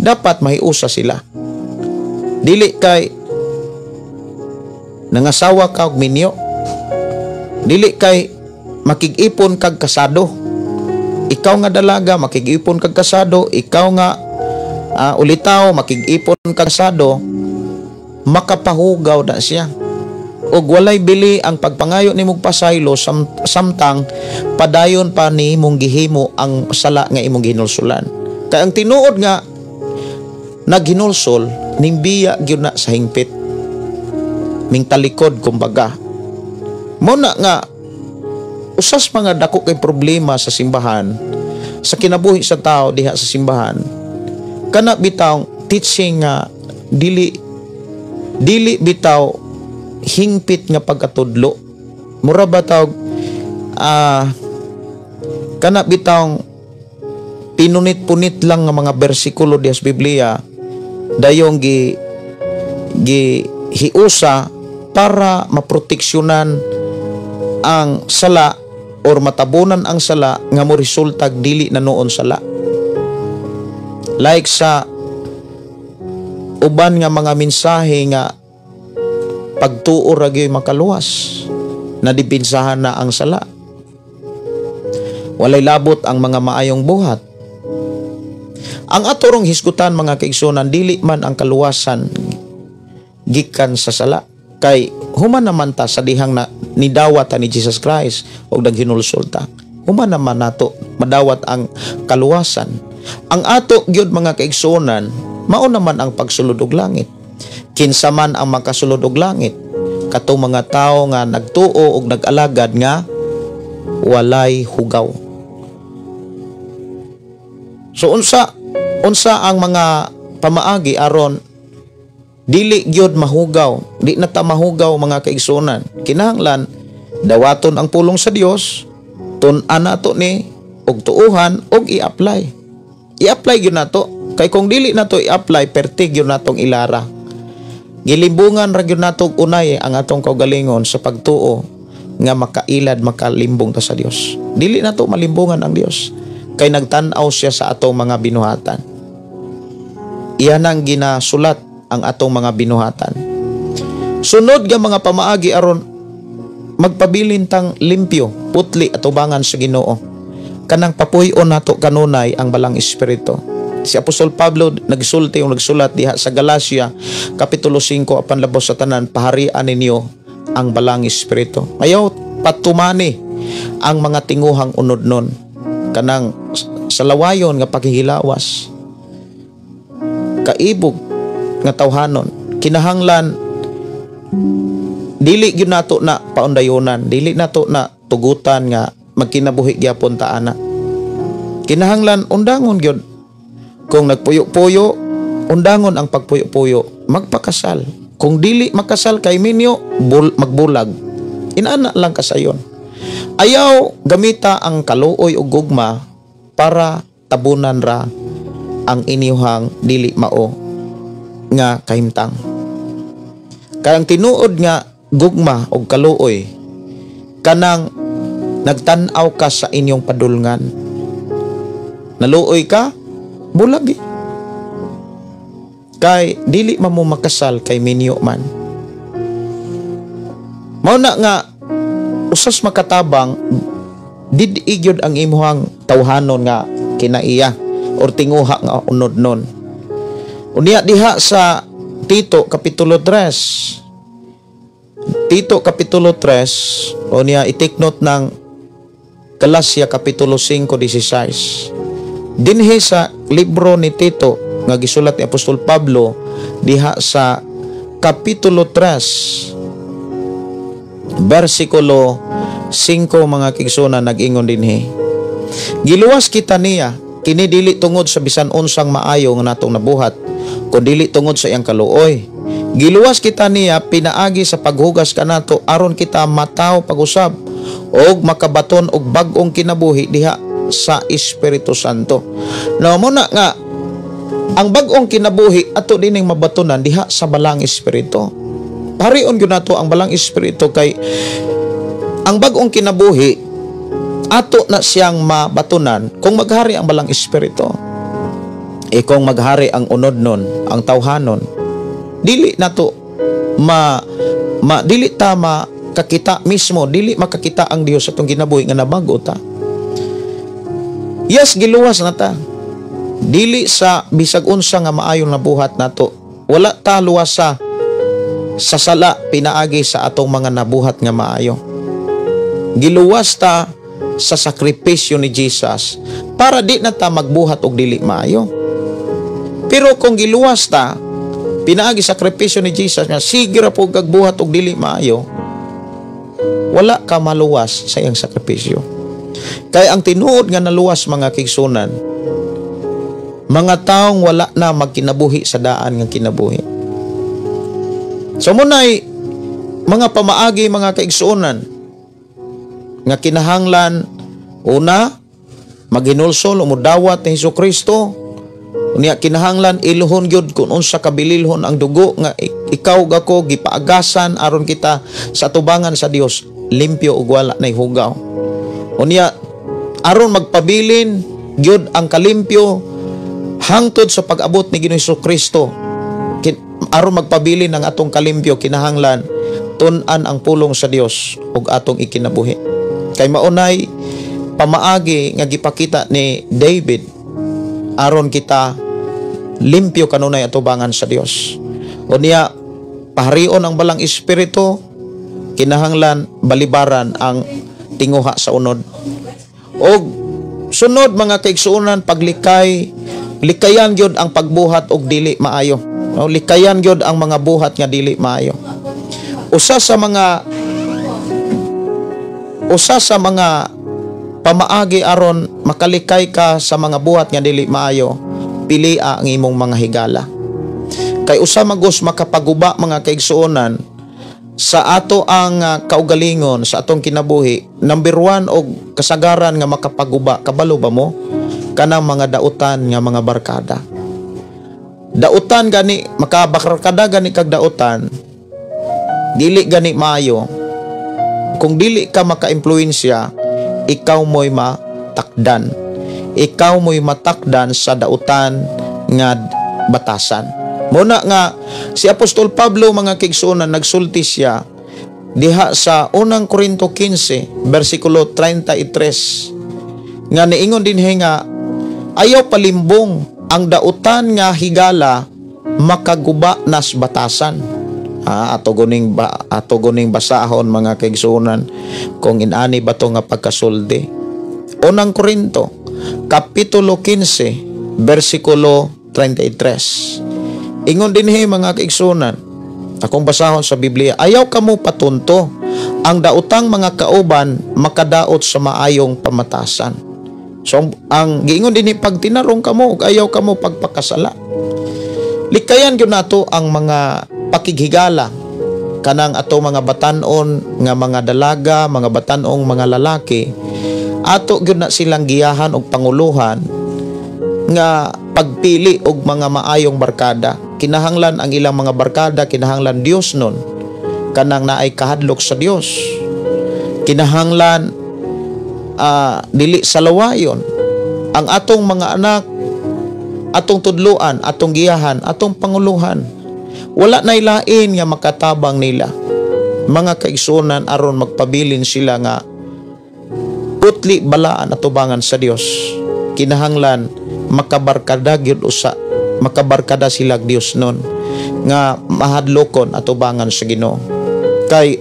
dapat mahiusa sila. Dili kay nangasawa ka og minyo, dili kay makig-ipon kag kasado. Ikaw nga dalaga, makig-ipon kag kasado, ikaw nga ulitaw, makig-ipon kag kasado, makapahugaw na siya. Og walay bili ang pagpangayo nimong pasaylo samtang padayon pa ni imong gihimo ang sala nga imong gihinulsulan. Kay ang tinuod nga naghinulsol, nimbiya gyud na sa hingpit. Ming talikod kumbaga. Mao na nga usas mga dako kay problema sa simbahan, sa kinabuhi sa tao diha sa simbahan, kana bitaw teaching nga dili bitaw hingpit nga pagkatudlo. Mura ba tawag, kana bitaw pinunit-punit lang nga mga bersikulo diha sa Biblia, dayong gi hiusa para maproteksyonan ang sala or matabunan ang sala nga mo resultag dili na noon sala. Like sa uban nga mga mensahe nga pagtuo ra gyud makaluwas, nadipinsahan na ang sala. Walay labot ang mga maayong buhat. Ang atorong hisgutan, mga kaigsunan, dili man ang kaluwasan gikan sa sala. Kay human naman ta sa dihang na nidawat ta ni Jesus Christ og naghinulsol ta. Human naman nato madawat ang kaluwasan. Ang ato gyud, mga kaigsuonan, mao naman ang pagsulod og langit. Kinsa man ang makasulod og langit? Katong mga tawo nga nagtuo og nag-alagad nga walay hugaw. So unsa ang mga pamaagi aron dili gyud mahugaw, di na ta mahugaw, mga kaigsuonan? Kinahanglan dawaton ang pulong sa Dios, tun-an nato ni og tuuhan og i-apply. I-apply gyud nato, kay kung dili nato i-apply, perti gyud natong ilara. Gilimbungan ra gyud nato unay ang atong kaugalingon sa pagtuo nga makailad, makalimbong ta sa Dios. Dili nato malimbungan ang Dios kay nagtan-aw siya sa atong mga binuhatan. Iyan ang ginasulat ang atong mga binuhatan. Sunod nga mga pamaagi aron magpabilin tang limpyo, putli atubangan sa Ginoo. Kanang papuy-on nato kanunay ang Balang Espiritu. Si Apostol Pablo nagsulti o nagsulat diha sa Galacia kapitulo 5 apan labaw sa tanan, paharian ninyo ang Balang Espiritu. Ayaw patumani ang mga tinguhang unod nun, kanang sa lawayon nga paghihilawas, kaibog nga tawhanon. Kinahanglan dili gyud nato na paundayonan, dili nato na tugutan nga magkinabuhi gyapon ta ana. Kinahanglan undangon gyud. Kung nagpuyo-puyo, undangon ang pagpuyo-puyo, magpakasal. Kung dili makasal kay minyo, magbulag. Inana lang kasayon. Ayaw gamita ang kaluoy o gugma para tabunan ra ang inyuhang dili mao nga kahimtang. Kay ang tinuod nga gugma o kaluoy, kanang nagtan-aw ka sa inyong padulngan. Naluoy ka, bulag eh. Kay dili man mo makasal kay minyo man. Mao na nga usas makatabang did-i gyud ang imuhang tawhanon nga kinaiya or tinguha nga unod nun. Unya diha sa Tito kapitulo 3. Tito kapitulo 3, unya i-take note ng Galacia kapitulo 5:16. Dinhi sa libro ni Tito nga gisulat ni Apostol Pablo diha sa kapitulo 3 bersikulo 5, mga kaigsuonan, nag-ingon dinhi. Giluwas kita niya kini dili tungod sa bisan unsang maayo nga natong nabuhat, kun dili tungod sa iyang kaluoy. Giluwas kita niya pinaagi sa paghugas kanato aron kita mataw pag-usab og makabaton og bag-ong kinabuhi diha sa Espiritu Santo. No, muna nga ang bag-ong kinabuhi ato dining mabatonan diha sa Balang Espiritu. Parion gyud nato ang Balang Espiritu kay ang bag-ong kinabuhi ato na siyang mabatonan kung maghari ang Balang Espiritu. E kung maghari ang unod nun, ang tawhanon, dili nato ma, ma dili ta makakita mismo, dili makakita ang Dios atong kinabuhi nga nabago ta. Yes, giluwas na ta. Dili sa bisag unsa nga maayong nabuhat nato. Wala ta luwas sa sala pinaagi sa atong mga nabuhat nga maayo. Giluwas ta sa sakripisyo ni Jesus para di na ta magbuhat og dili maayo. Pero kung giluwas ta pinaagi sa sakripisyo ni Jesus nga sige ra pud kag buhat og dili maayo, wala ka maluwas sa iyang sakripisyo. Kay ang tinuod nga naluwas, mga kaigsuonan, mga taong wala na magkinabuhi sa daan nga kinabuhi. So munay mga pamaagi, mga kaigsuonan, nga kinahanglan una maghinulsol o mudawat ni Hesus Kristo. Unya kinahanglan iluhon gyud kung unsa kabililhon ang dugo nga ikaw gako gipaagasan aron kita sa tubangan sa Dios limpyo ug wala nay hugaw. Unya aron magpabilin gyud ang kalimpyo hangtod sa pag-abot ni Ginoong Hesus Kristo. Aron magpabilin ang atong kalimpyo, kinahanglan tun-an ang pulong sa Dios ug atong ikinabuhi. Kay maunay pamaagi nga gipakita ni David aron kita limpyo kanunay atubangan sa Dios. Unya paharion ang Balang Espiritu, kinahanglan balibaran ang tinguha sa unod. Og sunod, mga kaigsuonan, paglikay, likayan gyud ang pagbuhat og dili maayo. O, likayan gyud ang mga buhat nga dili maayo. Usa sa mga pamaagi aron makalikay ka sa mga buhat nga dili maayo, pilia ang imong mga higala. Kay usa magos makapaguba, mga kaigsuonan, sa ato ang kaugalingon sa atong kinabuhi, number 1 og kasagaran nga makapaguba, kabalo ba mo? Kanang mga dautan nga mga barkada. Dautan gani, makabarkada gani kag dautan, dili gani maayo. Kung dili ka maka-impluwensya, ikaw mo'y matakdan. Ikaw mo'y matakdan sa dautan nga batasan. Muna nga si Apostol Pablo, mga kaigsuonan, nagsulti siya diha sa Unang Korinto 15 versikulo 33 nga niingon dinhi nga ayaw palimbong ang dautan nga higala makaguba nas batasan. Ato guning basahon, mga kaigsuonan, kung inani ba to nga pagkasulti. Unang Korinto kapitulo 15 versikulo 33. Ingon dinhi, mga kaigsuonan, akong basahon sa Biblia, "Ayaw kamo patunto, ang daotang mga kauban makadaot sa maayong pamatasan." So ang giingon dinhi, pagtinarong kamo ug ayaw kamo pagpakasala. Likayan gyud nato ang mga pakighigala kanang ato mga batanon nga mga dalaga, mga batanong mga lalaki, ato gyud na silang giyahan og panguluhan nga pagpili og mga maayong barkada. Kinahanglan ang ilang mga barkada, kinahanglan Dios nun, kanang naay kahadlok sa Dios. Kinahanglan dili sa lawayon. Ang atong mga anak, atong tudluan, atong giyahan, atong panguluhan. Wala na lain nga makatabang nila, mga kaigsuonan, aron magpabilin sila nga putli balaan atubangan sa Dios. Kinahanglan makabarkada gyud usa, makabarkada sila Dios nun nga mahadlokon atubangan sa Ginoo. Kay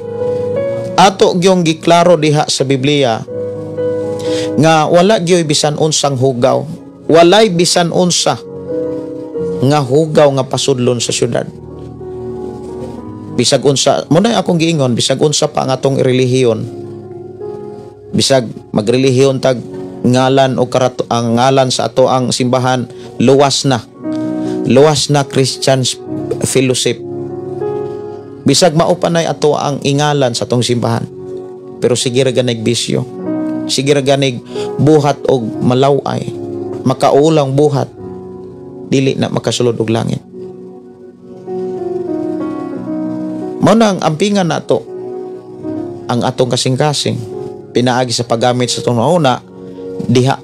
ato gyung giklaro diha sa Biblia nga wala gyoy bisan unsang hugaw, walay bisan unsa nga hugaw nga pasudlon sa syudad. Bisag unsa mo na akong giingon, bisag unsa pa ang atong relihiyon, bisag magrelihiyon tag ngalan o karato, ang ngalan sa ato ang simbahan Luwas Na, Luwas Na Christian Fellowship, bisag mao pa nay ato ang ingalan sa atong simbahan, pero sige ra ganig bisyo, sige ra ganig buhat og malaway, makaulang buhat, dili na makasulod og langit. Mao na ang ampingan nato ang atong kasing-kasing pinaagi sa paggamit sa atong una diha,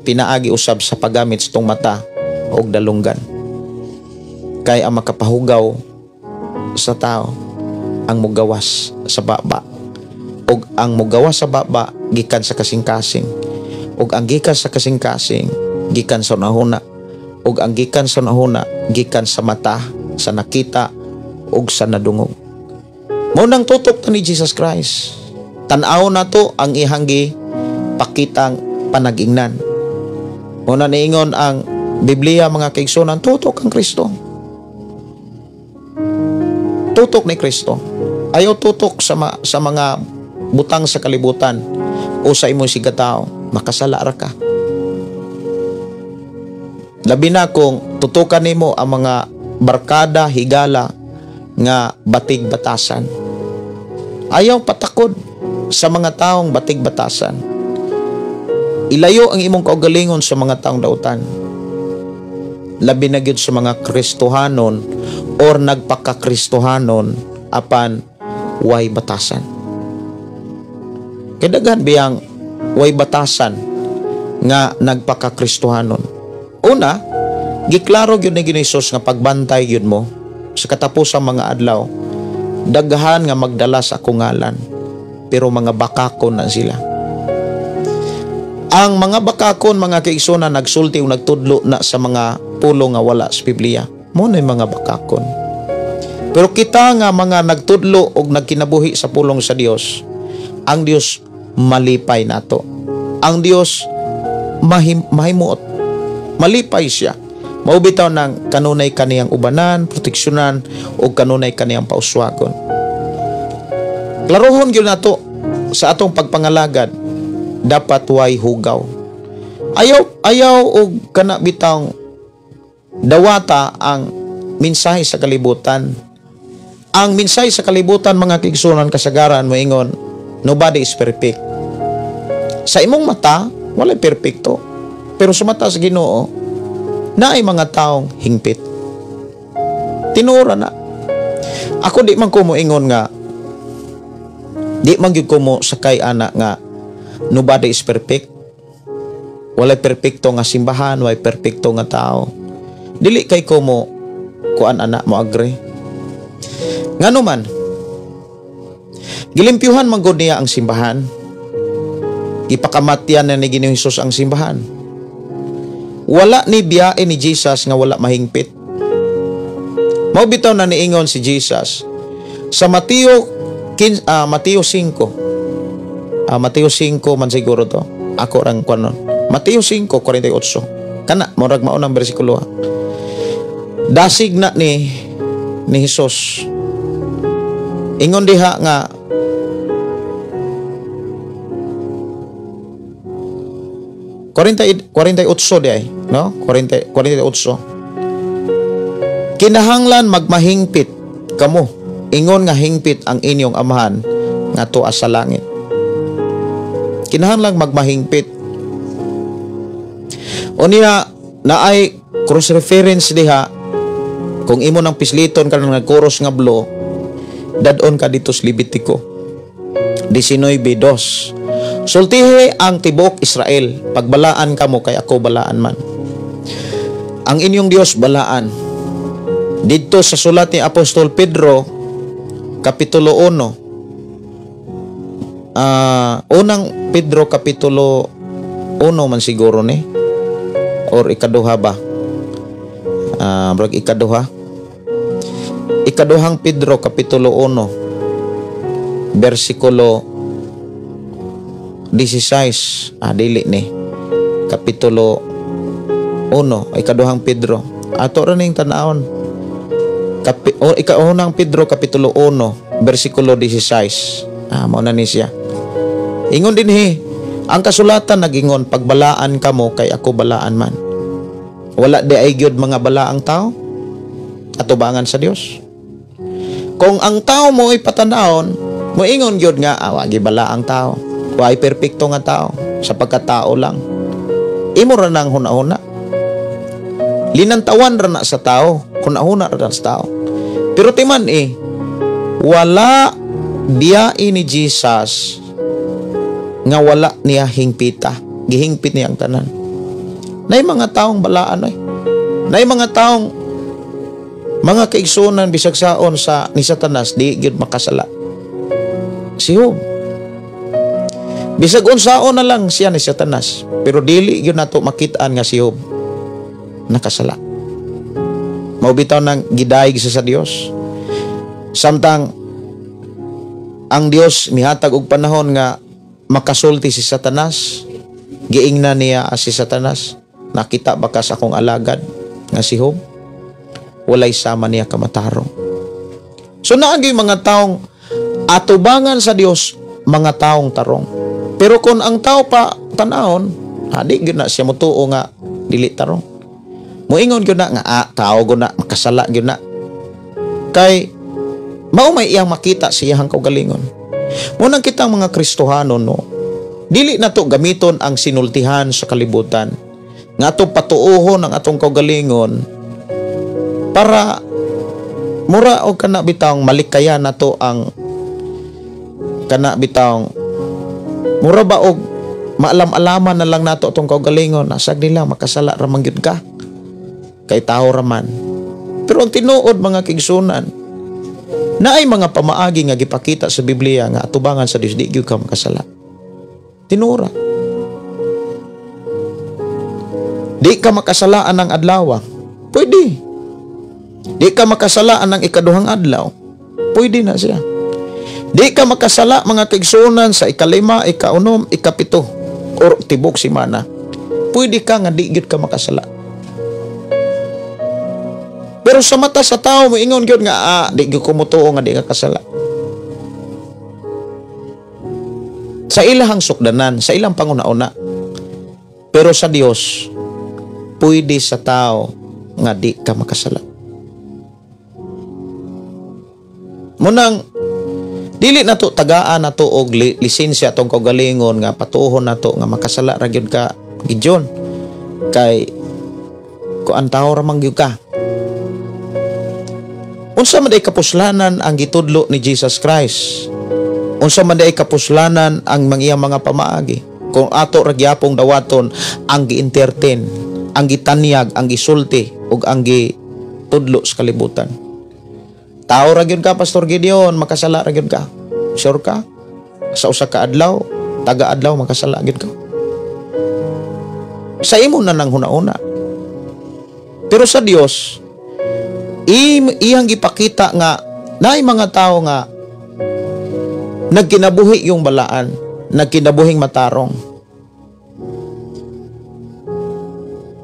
pinaagi usab sa paggamit sa atong mata og dalunggan. Kay ang makapahugaw sa tao ang mugawas sa baba, og ang mugawas sa baba gikan sa kasing-kasing, og ang gikan sa kasing-kasing gikan sa nahuna, og ang gikan sa nahuna gikan sa mata, sa nakita og sa nadungog. Mao nang tutok ta ni Jesus Christ. Tan-aw nato ang ihang pakitang panagingnan. Mao na niingon ang Biblia, mga kaigsuonan, tutok ang Kristo. Tutok ni Kristo. Ayaw tutok sa mga butang sa kalibutan o sa imong sigatao, makasala ra ka. Labi na kung tutukan nimo ang mga barkada, higala nga batig batasan. Ayaw patakod sa mga taong batig batasan. Ilayo ang imong kaugalingon sa mga taong dautan. Labi na gyud sa mga Kristohanon or nagpakakristohanon apan way batasan. Kay daghan biyang way batasan nga nagpakakristohanon. Una, giklaro gyud ni Ginoo Hesus nga pagbantay gyud mo sa katapusang mga adlaw, daghan nga magdala sa akong ngalan, pero mga bakakon na sila. Ang mga bakakon, mga kaigsuonan, nagsulti o nagtudlo na sa mga pulo nga wala sa Biblia. Mo na mga bakakon. Pero kita nga mga nagtudlo og nagkinabuhi sa pulong sa Dios, ang Dios malipay nato. Ang Dios mahimuot. Malipay siya. Mao bitaw nang kanunay kaniyang ubanan, proteksyonan o kanunay kaniyang pauswagon. Klarohon gyud nato sa atong pagpangalagad, dapat way hugaw. Ayaw og kana bitawng dawata ang mensahe sa kalibutan. Ang mensahe sa kalibutan, mga kaigsuonan, kasagaran moingon, nobody is perfect. Sa imong mata, walay perpekto. Pero sa mata sa Ginoo, naay mga taong hingpit. Tinuora na. Ako di man ko moingon nga di man gyud ko mo sakay ana nga nobody is perfect. Walay perpekto nga simbahan, walay perpekto nga tao. Dili kay ko mo kuan ana mo agree. Ngano man, gilimpyuhan man gud niya ang simbahan. Gipakamatyan na ni Ginoong Hesus ang simbahan. Wala ni biyae ni Jesus nga wala mahingpit. Mao bitaw na niingon si Jesus sa Mateo Mateo 5. Mateo 5 man siguro to. Ako rang kuan nun. Mateo 5:48. Kana murag mao nang bersikulo. Dasig na ni Jesus. Ingon diha nga 48 di ay, no? 48. Kinahanglan magmahingpit kamo, ingon nga hingpit ang inyong amahan nga tuwa sa langit. Kinahanglan magmahingpit. O niya naay cross reference diha, kung imo nang pisliton ka ng nagkuros nga blo, dadon ka dito sa Levitico 19:2. Sultihi ang tibuok Israel, pagbalaan kamo kay ako balaan man. Ang inyong Dios balaan. Didto sa sulat ni Apostol Pedro kapitulo 1. Unang Pedro kapitulo 1 man siguro ni, or ikaduha ba? Brag ikaduha. Ikaduhang Pedro kapitulo 1 bersikulo 16. Dili ni. Kapitulo 1, ikaduhang Pedro. Ato ra ning tan-awon. Ikaunang Pedro kapitulo 1 bersikulo 16. Mao na ni siya. Ingon dinhi, ang kasulatan nagingon, pagbalaan kamo kay ako balaan man. Wala di ay gyud mga balaang tao atubangan sa Dios. Kung ang tao mo ipatanawon, moingon gyud nga wagi balaang tao. Way perpekto nga tao sa pagkatao lang. Imo ra nang hunahuna. Linantawan ra na sa tao, hunahuna ra na sa tao. Pero timan wala biyae ni Jesus nga wala niya hingpita. Gihingpit niya ang tanan. Nay mga taong balaan ay. Nay mga taong mga kaigsunan bisag saon sa ni Satanas di gyud makasala. Si Job, bisag unsaon na lang siya ni Satanas, pero dili gyud nato makitaan nga si Job nakasala. Mao bitaw nang gidayeg siya sa Dios. Samtang ang Dios mihatag og panahon nga makasulti si Satanas, giingnan niya si Satanas, nakita ba ka sa akong alagad nga si Job? Walay sama niya kamatarong. So naagay mga taong atubangan sa Dios, mga taong tarong. Pero kung ang tao pa tanahon, di gyud na siya motuo nga dili tarong. Moingon gyud na nga tao gyud na, makasala gyud na. Kay mao may iyang makita sa iyang kaugalingon. Munang kitang mga Kristohano, no, dili na to gamiton ang sinultihan sa kalibutan. Nga ato patuohon ang atong kaugalingon para mura og kana bitawng malikaya nato ang kana bitawng mura ba og maalam-alaman na lang nato atong kaugalingon, asag nila makasala ra man gyud ka kay tao ra man. Pero ang tinuod mga kaigsunan, naay mga pamaagi nga gipakita sa Biblia nga atubangan sa Dios di gyud ka makasala. Tinuora. Di ka makasalaan ng adlaw. Pwede. Di ka makasalaan ng ikaduhang adlaw. Pwede na siya. Di ka makasala mga kaigsunan sa ikalima, ikaunom, ikapito or tibok simana. Pwede ka nga di gyud ka makasala. Pero sa mata sa tao moingon gyud nga di gyud ko motuo nga di ka kasala. Sa ilahang sukdanan, sa ilang panguna-una. Pero sa Dios, pwede sa tao nga di ka makasala. Munang dili na to tagaan na to og lisensya atong kaugalingon nga patuhon na to nga makasala ra gyud ka gidyon kay kuan tao ra man gyud ka. Unsa man day kapuslanan ang gitudlo ni Jesus Christ? Unsa man day kapuslanan ang mga iyang mga pamaagi? Kung ato ra gyapong dawaton ang gi-entertain, ang gitanyag, ang gisulti ug ang gitudlo sa kalibutan. Tao ra gyud ka, Pastor Gideon, makasala ra gyud ka. Sure ka? Sa usa ka adlaw, taga adlaw makasala gyud ka. Sa imo na nang huna-una. Pero sa Dios, iyang gipakita nga naay mga tao nga nagkinabuhi yung balaan, nagkinabuhing matarong.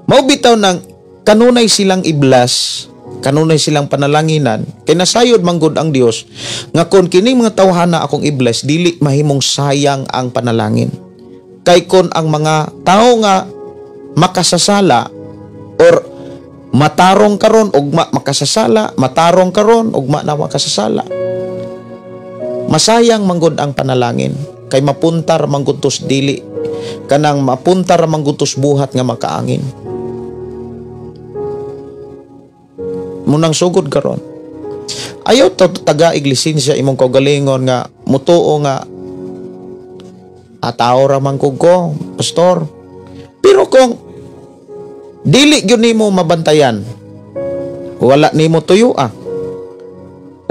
Mao bitaw nang kanunay silang iblas, kanunay silang panalanginan, kay nasayod manggod ang Dios nga kon kining mga tawhana akong iblas, dili mahimong sayang ang panalangin. Kay kon ang mga tao nga makasasala or matarong karon ugma makasasala, matarong karon ugma na makasasala, masayang manggod ang panalangin kay mapuntar manggutos dili kanang mapuntar manggutos buhat nga makaangin. Munang sugod karon, ayaw to taga-ig lisensya imong kaugalingon nga mutuo nga tao ra man ko, pastor. Pero kung dili gyud nimo mabantayan, wala nimo tuyo ah.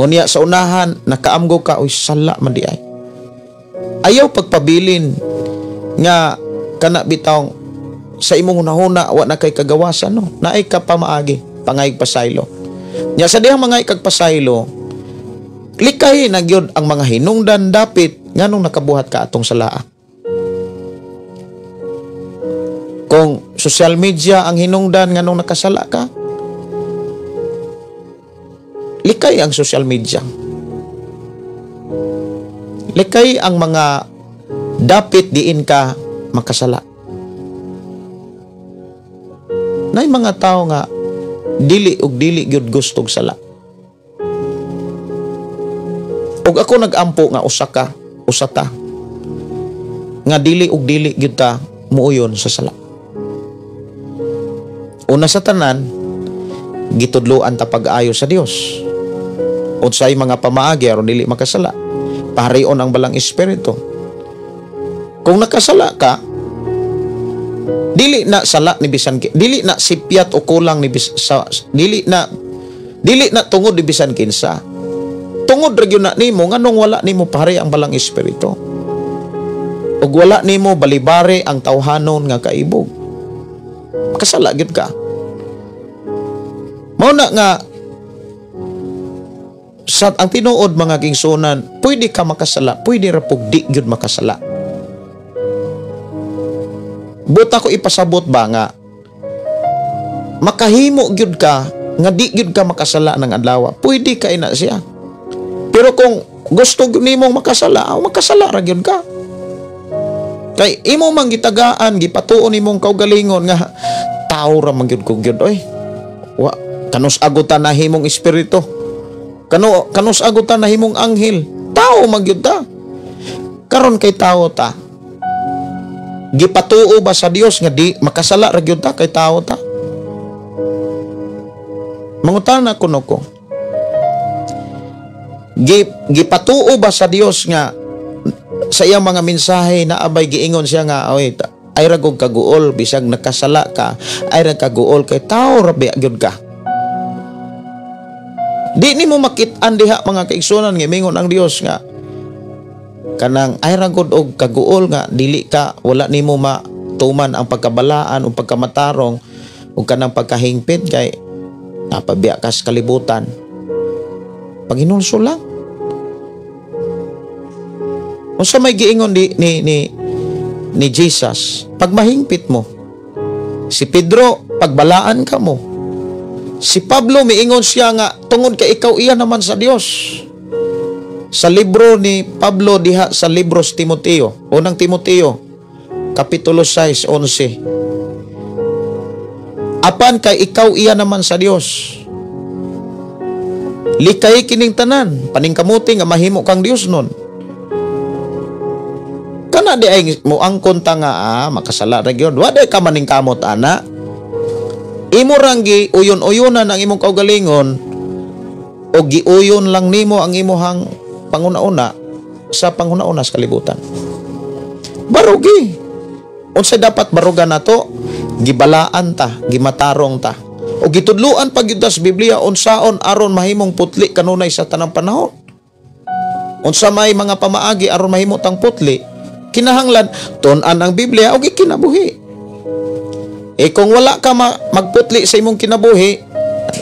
Unya sa unahan nakaamgo ka, oy sala man di ay. Ayaw pagpabilin nga kana bitaw sa imong hunahuna wa na kay kagawasan, no. Naay ka pamaagi, pangayig pasaylo. Nya sa dihang mangay kag pasaylo, likahi na gyud ang mga hinungdan dapit nganong nakabuhat ka atong salaa. Kung social media ang hinungdan nganong nakasala ka, likay ang social media. Likay ang mga dapit diin ka makasala. Nay mga tao nga dili og dili gyud gustog sala. Og ako nagampo nga usa ka, usa ta nga dili og dili gyud ta muoyon sa sala. Una sa tanan, gitudloan ta pag-ayo sa Dios. Unsay mga pamaagi aron dili makasala. Paharion ang balang espiritu. Kung nakasala ka, dili na sala ni bisan dili na sipyat o kulang ni sa, dili na tungod ni bisan kinsa. Tungod ra gyud na nimo nganong wala nimo pahari ang balang espiritu. Ug wala nimo balibari ang tawhanon nga kaibog. Kasala gyud ka. Mao na nga sa ang tinuod mga kingsunan, pwede ka makasala, pwede ra pug di gyud makasala. Buta ko ipasabot ba nga makahimo gyud ka nga di gyud ka makasala ng adlaw, pwede ka ina siya. Pero kung gusto nimong makasala, makasala ra gyud ka. Kay imo man gitagaan, gipatuon nimong kaugalingon nga tao ra man gyud ko gyud oy. Wa kanus agutan na himong espiritu. Kanus agutan na himong anghel. Tao man gyud ta. Karon kay tao ta. Gipatuo ba sa Dios nga di makasala ra gyud ta kay tao ta? Mangutana kuno ko. Gipatuo ba sa Dios nga sa iyang mga mensahe na abay giingon siya nga oy ay ra gud kaguol bisag nakasala ka, ay ra kaguol kay tao ra gyud ka. Di nimo makit-an diha mga kaigsunan nga mingon ang Dios nga kanang ay ra gud og kaguol nga dili ka, wala nimo matuman ang pagkabalaan o pagkamatarong o kanang pagkahingpit kay napabiya ka sa kalibutan. Paghinulsol lang. Unsa may giingon ni Jesus, pag mahingpit mo. Si Pedro, pagbalaan ka mo. Si Pablo, miingon siya nga tungod kay ikaw iya naman sa Dios. Sa libro ni Pablo diha sa libros Timoteo, unang Timoteo, kapitulo 6:11. Apan kay ikaw iya naman sa Dios. Likay kining tanan, paningkamuti nga mahimo kang Dios nun. Kana di ay moangkon ta nga makasala ra gyud. Wa day ka maningkamot ana. Imo rang gi uyon-uyonan ang imong kaugalingon. O giuyon lang nimo ang imuhang panguna-una sa panghuna-una sa kalibutan. Barugi. Unsay dapat barugan nato? Gibalaan ta, gimatarong ta. O gitudluan pa gyud ta sa Biblia unsaon aron mahimong putli kanunay sa tanang panahon. Unsa may mga pamaagi aron mahimo tang putli? Kinahanglan tun-an ang Biblia o gikinabuhi. Eh kung wala ka magputli sa imong kinabuhi,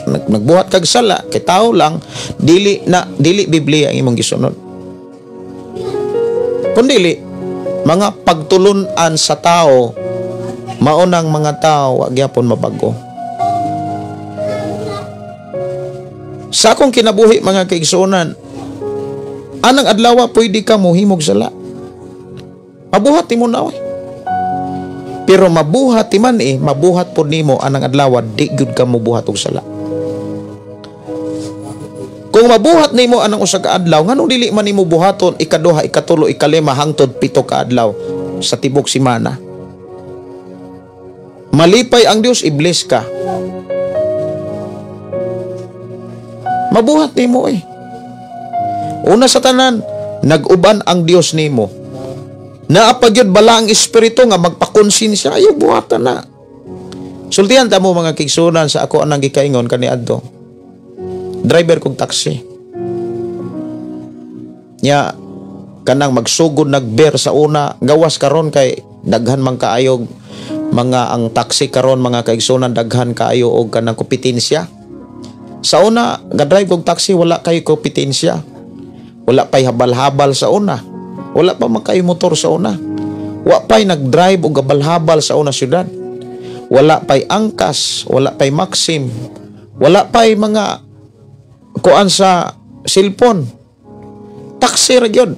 nagbuhat kag sala, kay tao lang, dili na dili Biblia ang imong gisunod. Kung dili, mga pagtulun-an sa tao, maunang mga tao wa gyapon mabago. Sa akong kinabuhi mga kaigsuonan, anang adlaw pwede ka mohimog sala. Mabuhat nimo na oy. Pero mabuhat man mabuhat pod nimo anang adlaw di gyud ka mobuhat og sala. Kung mabuhat nimo anang usa ka adlaw, nganong dili man nimo buhaton ikaduha, ikatulo, ikalima hangtod 7 ka adlaw sa tibok semana? Malipay ang Dios, i-bless ka. Mabuhat nimo eh. Una sa tanan, nag-uban ang Dios nimo. Naa pa gyud bala ang espiritu nga magpakonsensya, ayaw buhatan na. Sultihan ta mo mga kigsunan sa ako anang gikaingon kaniadto. Driver kog taxi. Nya kanang magsugod nagbeer sa una, gawas karon kay daghan man kaayog mga ang taxi karon mga kaigsunan, daghan kaayo og kanang kompetensya. Sa una, ga-drive kog taxi wala kayo kompetensya. Wala pay habal-habal sa una. Wala pa man kayo motor sa una. Wa pay nag-drive og habal-habal sa una syudad. Wala pay angkas, wala pay Maxim, wala pay mga kuan sa cellphone. Taxi ra gyud.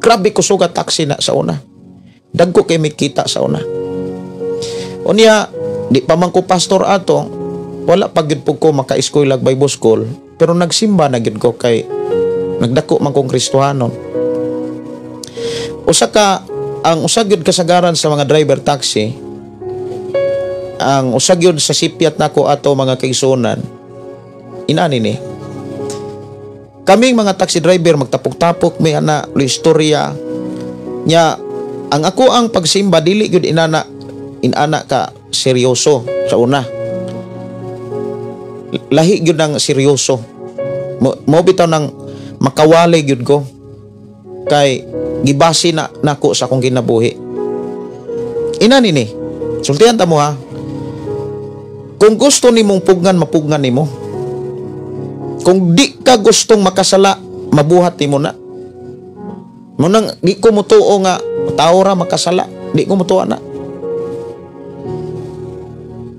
Grabe kusuga taxi na sa una. Dagko kay may kita sa una. Unya, di pa man ko pastor ato, wala pa gyud pud ko maka-eskwela Bible school, pero nagsimba na gyud ko kay nagdako man kong Kristohanon. Usa ka ang usa gyud kasagaran sa mga driver taxi, ang usa gyud sa sipyat nako ato mga kaigsuonan, inani ni. Kaming mga taxi driver magtapok-tapok may ana istorya nya. Ang ako ang pagsimba dili gyud inana inana ka seryoso sa una. Lahi gyud ang seryoso. Mo bitaw nang makawali gyud ko kay gibase na nako sa akong kinabuhi. Inani ni. Sultihan ta mo ha. Kung gusto nimong pugnan, mapugnan nimo. Kung di ka gustong makasala, mabuhat nimo na. Munang di ko mutuo nga tao ra makasala, di ko mutuo na.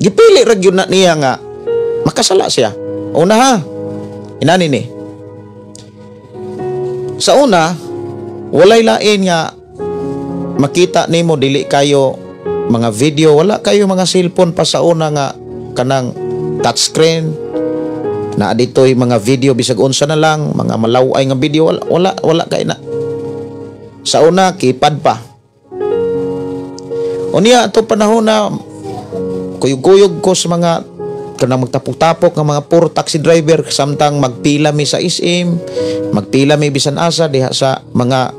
Gipili ra gyud na niya nga makasala siya. Una ha. Inani ni. Sa una, walay lain nga makita nimo dili kayo mga video, wala kayo mga cellphone pa sa una nga kanang touchscreen na ditoy mga video bisag unsa na lang, mga malaway nga video, wala kay na. Sa una keypad pa. Unya ato panahon na kuyog-kuyog ko sa mga kanang magtapok-tapok nga mga puro taxi driver samtang magpila mi sa SM, magpila mi bisan asa diha sa mga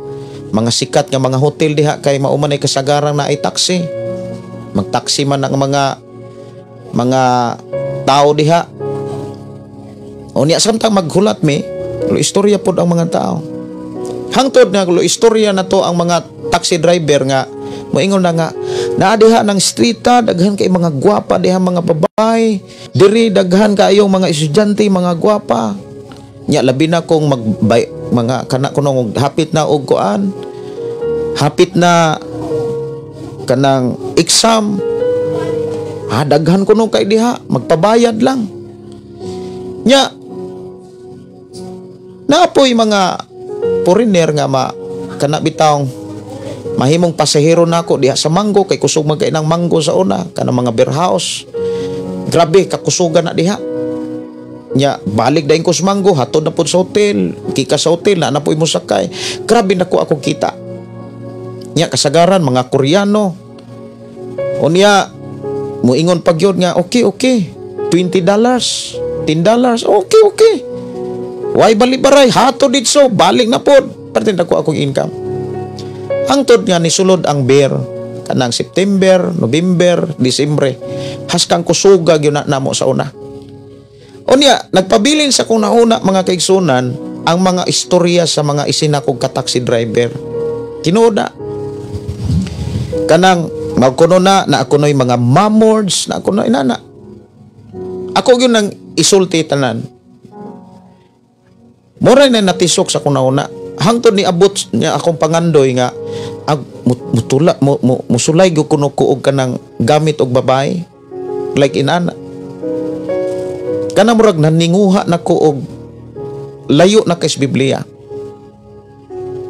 sikat nga mga hotel diha kay mao man ay kasagarang naay taxi. Magtaxi man ang mga tao diha. Unya samtang maghulat mi, lo istorya pod ang mga tao. Hangtod nga lo istorya na to ang mga taxi driver nga moingon na nga naa diha ng streeta, daghan kay mga gwapa diha mga babae, diri daghan kaayong mga estudyante mga gwapa. Nya labi na kung magbay mga kana kuno hapit na og kuan, hapit na kanang exam, ha, daghan kuno kay diha, magpabayad lang. Nya naapoy mga foreigner nga ma kana bitawng mahimong pasahero nako diha sa Mango kay kusog man kay nang Mango sa una kanang mga beer house. Grabe kakusugan na diha. Nya balik dayon ko sa Mango, hatod na pud sa hotel, kika sa hotel na napoy mo sakay. Grabe nako ako kita. Nya kasagaran mga Koreano. Unya muingon pa gyud nga okay okay, $20, $10, okay okay. Way bali-baray, hato ditso, balik na pod. Perting dako akong income. Hangtod nga nisulod ang beer kanang September, November, Disyembre. Haskang kusuga gyud na namo sa una. Unya, nagpabilin sa kung nauna mga kaigsunan ang mga istorya sa mga isinakog ka taxi driver. Tinuod na. Kanang magkuno na na ako no'y mga mamords, na ako no'y inana. Ako gyud nang isulti tanan. Mura na natisok sa kunauna. Hangtod ni abot niya akong pangandoy nga ag, mutula musulay gyud kuno ko og kanang gamit og babae like inana. Kana murag naninguha na ko og layo na kay sa Biblia.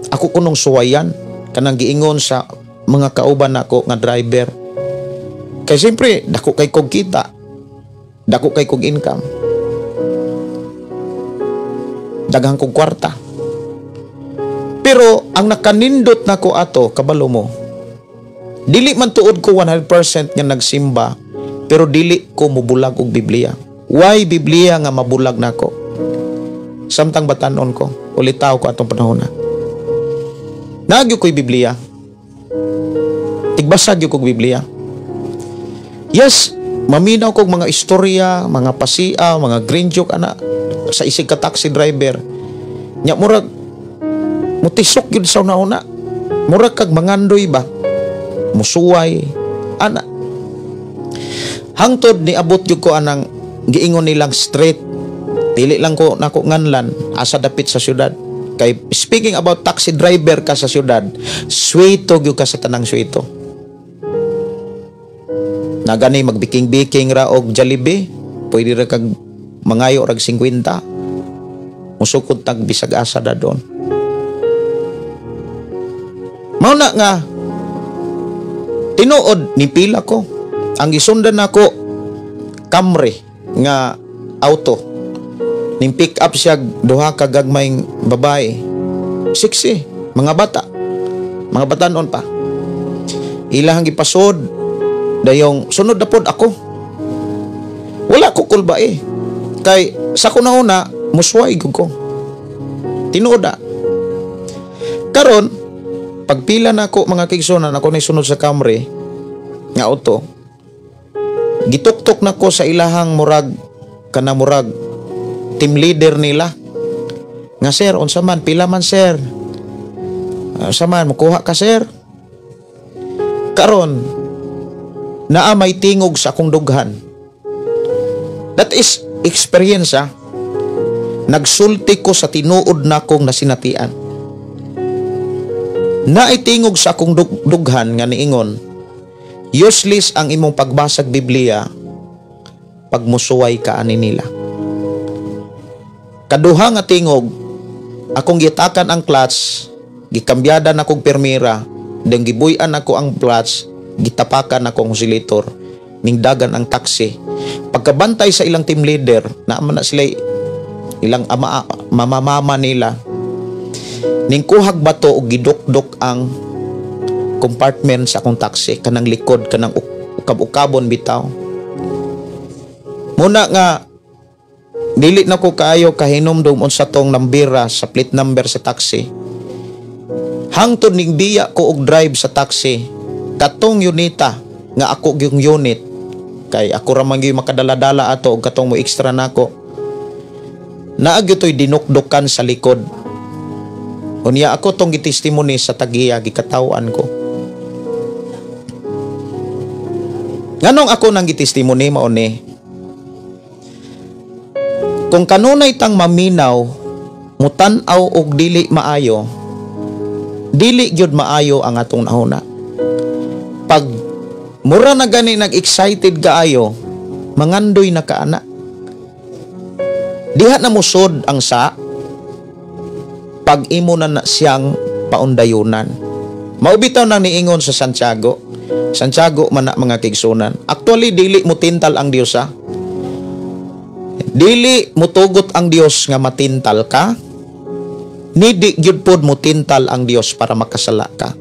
Ako kunong suwayan kanang giingon sa mga kauban nako nga driver. Kay siyempre dako kay kog kita. Dako kay kog income. Daghang kog kwarta. Pero ang nakanindot nako ato, kabalo mo, dili man tuod ko 100% nga nagsimba, pero dili ko mubulag og Biblia. Why Biblia nga mabulag nako? Samtang batanon ko, ulitaw ko atong panahon na. Nagyo ko'y Biblia. Tigbasa gyud kog Biblia. Yes, maminaw kog mga istorya, mga pasia, mga green joke ana sa isig ka taxi driver. Nya murag mutisok gyud sa una-una. Murag kag mangandoy ba? Musuway ana. Hangtod niabot gyud ko anang giingon nilang street. Dili lang ko nako nganlan asa dapit sa syudad. Kay speaking about taxi driver ka sa syudad, sweto gyud ka sa tanang sweto. Nagani magbiking-biking ra og Jollibee, pwede ra kag mangayo rag 50. Musukod tag bisag asa da doon. Mao na nga tinuod ni pila ko. Ang gisundan nako Camry nga auto. Ning pick up siya duha ka gagmayng babae. Sexy, mga bata. Mga batanon pa. Ilahang gipasod dayong sunod na pod ako. Wala ko kulba eh. Kay sa kuna-una musway gud ko. Tinuod na. Karon pagpila nako mga kaigsunan, ako na sunod sa Camry nga auto. Gituktok nako sa ilahang murag kana murag team leader nila. Nga sir, unsa man pila man sir? Unsa man mukuha ka sir? Karon naa may tingog sa akong dughan. That is experience ah. Nagsulti ko sa tinuod nakong nasinatian. Naay tingog sa akong dughan nga niingon, useless ang imong pagbasag Biblia pag musuway ka ani nila. Kaduha nga tingog, akong gitakan ang clutch, gikambyada na kog permira, then gibuy-an ako ang clutch, gitapakan ako ang oscillator, ningdagan ang taxi. Pagkabantay sa ilang team leader, naman na sila ilang ama, mamamama nila, ning kuhag bato og gidukdok ang compartment sa akong taxi, kanang likod, kanang ukab-ukabon bitaw. Muna nga dili na ko kaayo kahinumdum unsa tong nambira sa plate number sa taxi. Hangtod ning biya ko og drive sa taxi, katong unita nga ako gyung unit kay ako ra man gyud makadala-dala ato og katong mo extra nako. Naa gyud toy dinukdukan sa likod. Unya ako tong gitestimony sa tagiya gikataw-an ko. Nganong ako nang gitestimony mao ni? Kung kanunay tang maminaw, mutan-aw og dili maayo, dili gyud maayo ang atong nahuna. Pag mura na gani nag-excited kaayo, mangandoy na kaana. Diha na musod ang sa pag imo na na siyang paundayunan. Maubitaw nang niingon sa Santiago. Santiago man na mga kigsunan. Actually, dili mo tintal ang Dios ha. Dili mutugot ang Dios nga matintal ka. Ni di gyud pod mutintal ang Dios para makasala ka.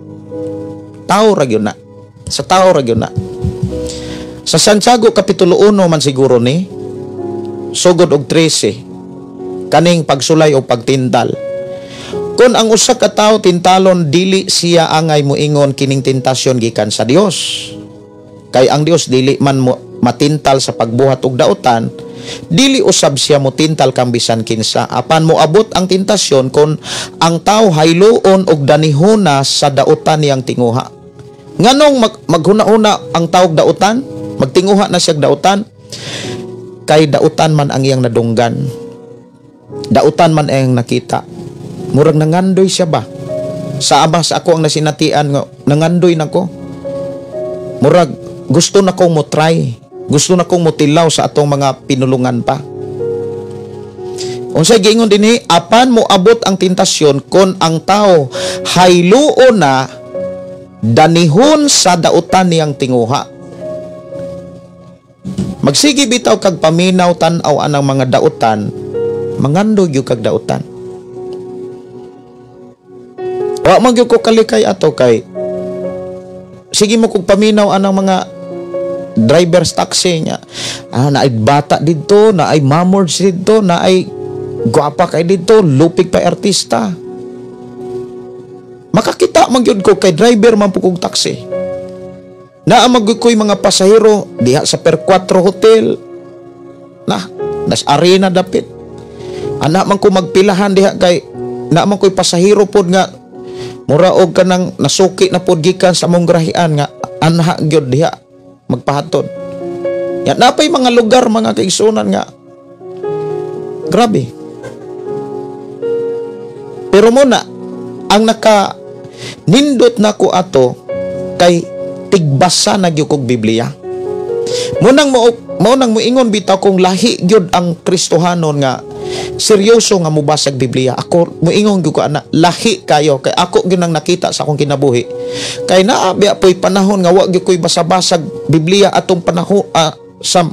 Tao ra gyud na. Sa tao ra gyud na. Sa Santiago Kapitulo 1 man siguro ni sugod og 13. Kaning pagsulay o pagtintal. Kung ang usa ka tawo tintalon, dili siya angay moingon kining tentasyon gikan sa Dios. Kay ang Dios dili man mo matintal sa pagbuhat og dautan, dili usab siya motintal kang bisan kinsa. Apan moabot ang tentasyon kon ang tawo hayloon og danihona sa dautan niyang tinguha. Nganong maghuna-huna ang tawog dautan? Magtinguha na siyang dautan? Kay dautan man ang iyang nadunggan. Dautan man ang nakita. Murag nangandoy siya ba? Sa ama sa ako ang nasinatian nga nangandoy nako. Murag gusto na kong mo try. Gusto na kong motilaw sa atong mga pinulungan pa. Unsay giingon dinhi, apan moabot ang tentasyon kon ang tao hayluon na danihon sa dautan niyang tinguha. Magsige bitaw kag paminaw tan-aw anang mga dautan, mangandoy gyud kag dautan. Wa man gyud ko kalikay ato kay sige mo kog paminaw anang mga drivers taxi niya. Ah, naay bata didto, naay mamords didto, naay gwapa kay didto, lupig pa artista. Makakita man gyud ko kay driver man pud kog taxi. Naa man gyud ko'y mga pasahero diha sa Per 4 Hotel. Na, nas arena dapit. Ana man ko magpilahan diha kay naa man ko'y pasahero pod nga mura og kanang nasuki na pod gikan sa among grahian nga anha gyud diha magpahatod. Ya napay mga lugar mga kaigsunan nga grabe. Pero muna ang naka nindot nako ato kay tigbasa na gyud kog Biblia. Mo nang moingon bitaw kung lahi gyud ang Kristohanon nga seryoso nga mobasag Biblia. Ako moingon gyud ko ana, lahi kayo kay ako gyud nang nakita sa akong kinabuhi. Kay naa biya po'y panahon nga wa gyud ko'y basa-basag Biblia atong panahon sa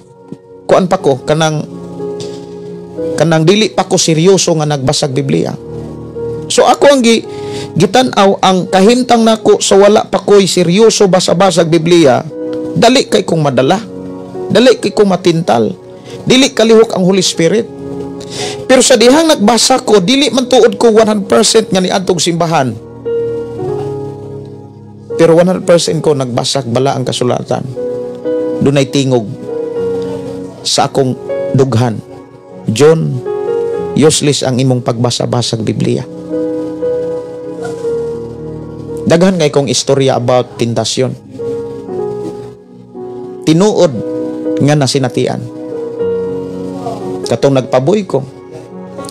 kuan pa ko kanang dili pa ko seryoso nga nagbasag Biblia. So ako ang gitan-aw ang kahimtang nako sa wala pa ko'y seryoso basa-basag Biblia, dali kay kong madala, dali kay kong matintal, dili kalihok ang Holy Spirit. Pero sa dihang nagbasa ko, dili man tuod ko 100% nga niadtong simbahan. Pero 100% ko nagbasa bala ang kasulatan. Dunay tingog sa akong dughan. John, useless ang imong pagbasa-basag Biblia. Daghan kay kong istorya about tentasyon. Tinuod nga nasinatian. Katong nagpaboy ko,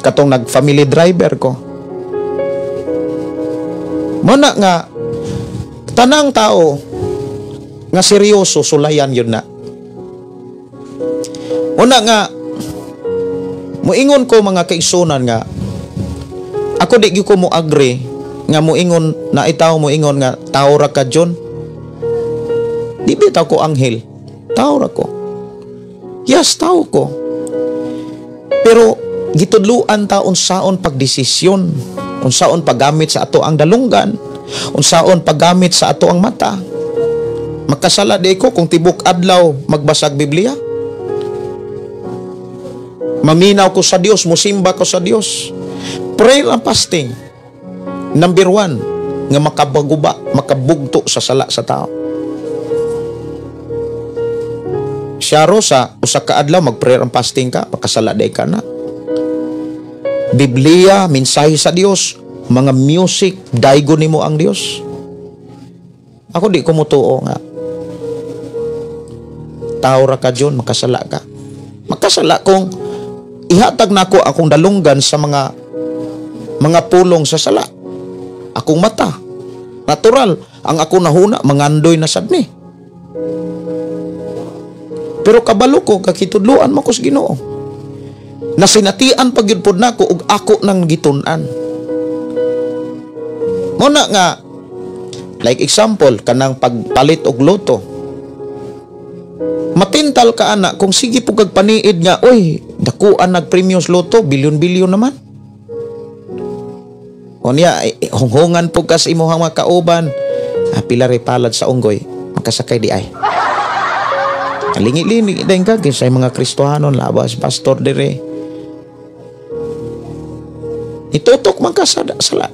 katong nag-family driver ko. Muna nga tanang tao nga seryoso sulayan yun na. Muna nga muingon ko mga kaigsunan nga ako di gyud ko mo agree nga muingon na itaw muingon nga tao ra ka John. Di bitaw ko anghel, tao ra ko. Yes, tao ko. Pero gitudluan ta unsaon pagdesisyon, unsaon paggamit sa ato ang dalunggan, unsaon paggamit sa ato ang mata. Makasala di ko kung tibok adlaw magbasag Biblia. Maminaw ko sa Dios, musimba ko sa Dios. Prayer and fasting. Number 1 nga makabaguba, makabugto sa sala sa tao. Siya Rosa, usa ka adlaw mag-prayer and fasting ka, makasala day ka na. Biblia, mensahe sa Dios, mga music, daigo nimo ang Dios. Ako di ko mutuo nga tao ra ka John, makasala ka. Makasala kung ihatag nako akong dalunggan sa mga pulong sa sala. Akong mata, natural, ang ako nahuna, mangandoy na sad ni. Pero kabalo ko, kakitudluan mo ko sa Ginoo. Nasinatian pag yun pod nako ug ako nang gitun-an. Muna nga, like example, kanang pagpalit og loto. Matintal ka ana kung sige po kag paniid nga, oy, dakuan nagpremyo sa loto, bilyon-bilyon naman. O niya, honghongan po ka sa imuhang mga kauban, pila rin palad sa unggoy, makasakay di ay. Lingi-lingi din ka, kaysa mga Kristohanon, labas, pastor dire. Itutok man ka sa sala.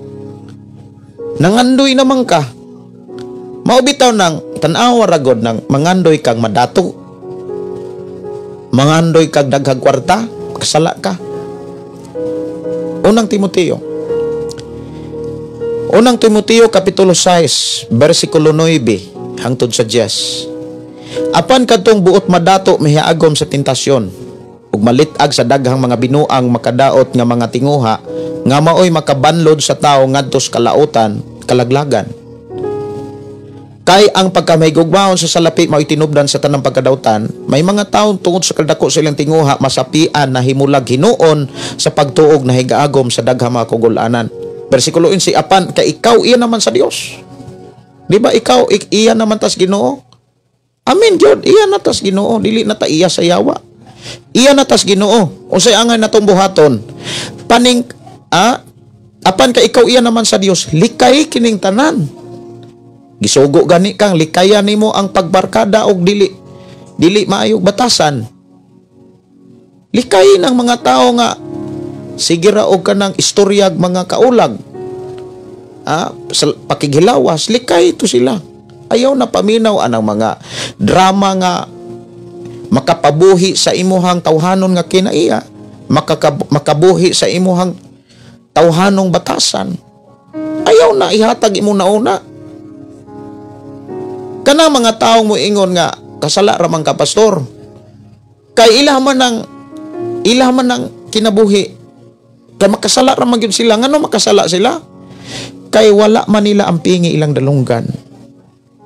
Nangandoy naman ka. Mao bitaw nang tan-awa ra god nang mangandoy kang madato. Mangandoy kag daghang kwarta, kasala ka. Unang Timoteo. Unang Timoteo kapitulo 6, bersikulo 9 hangtod sa 10. Apan kadtong buot madato mihiagom sa tentasyon ug malit-ag sa daghang mga binuang makadaot nga mga tinguha nga maoy makabanlod sa tawo ngadto sa kalautan, kalaglagan. Kay ang pagkamahigugmaon sa salapi mao'y tinubdan sa tanang pagkadautan, may mga tawo tungod sa kadako sa ilang tinguha masapian na himulag hinuon sa pagtuog na higaagom sa daghang mga kugulanan. Bersikulo 11, apan kay ikaw iya naman sa Dios. Di ba ikaw iya naman tas Ginoo? Amen gyud, iya na tas Ginoo, dili na ta iya sa yawa. Iya na tas Ginoo. Unsay angay natong buhaton? Paning apan kay ikaw iya naman sa Dios, likay kining tanan. Gisugo gani kang likayan nimo ang pagbarkada og dili maayog batasan. Likayin ang mga tao nga sige ra og kanang istoryag mga kaulag. Pakighilawas, likay ito sila. Ayaw na paminaw anang mga drama nga makapabuhi sa imuhang tawhanon nga kinaiya, makabuhi sa imuhang tawhanong batasan. Ayaw na ihatag imo nauna. Kanang mga taong moingon nga kasala ra man ka, pastor. Kay ila man ang kinabuhi. Kay makasala ra man gyud sila. Ngano makasala sila? Kay wala man nila ang pingi ilang dalunggan.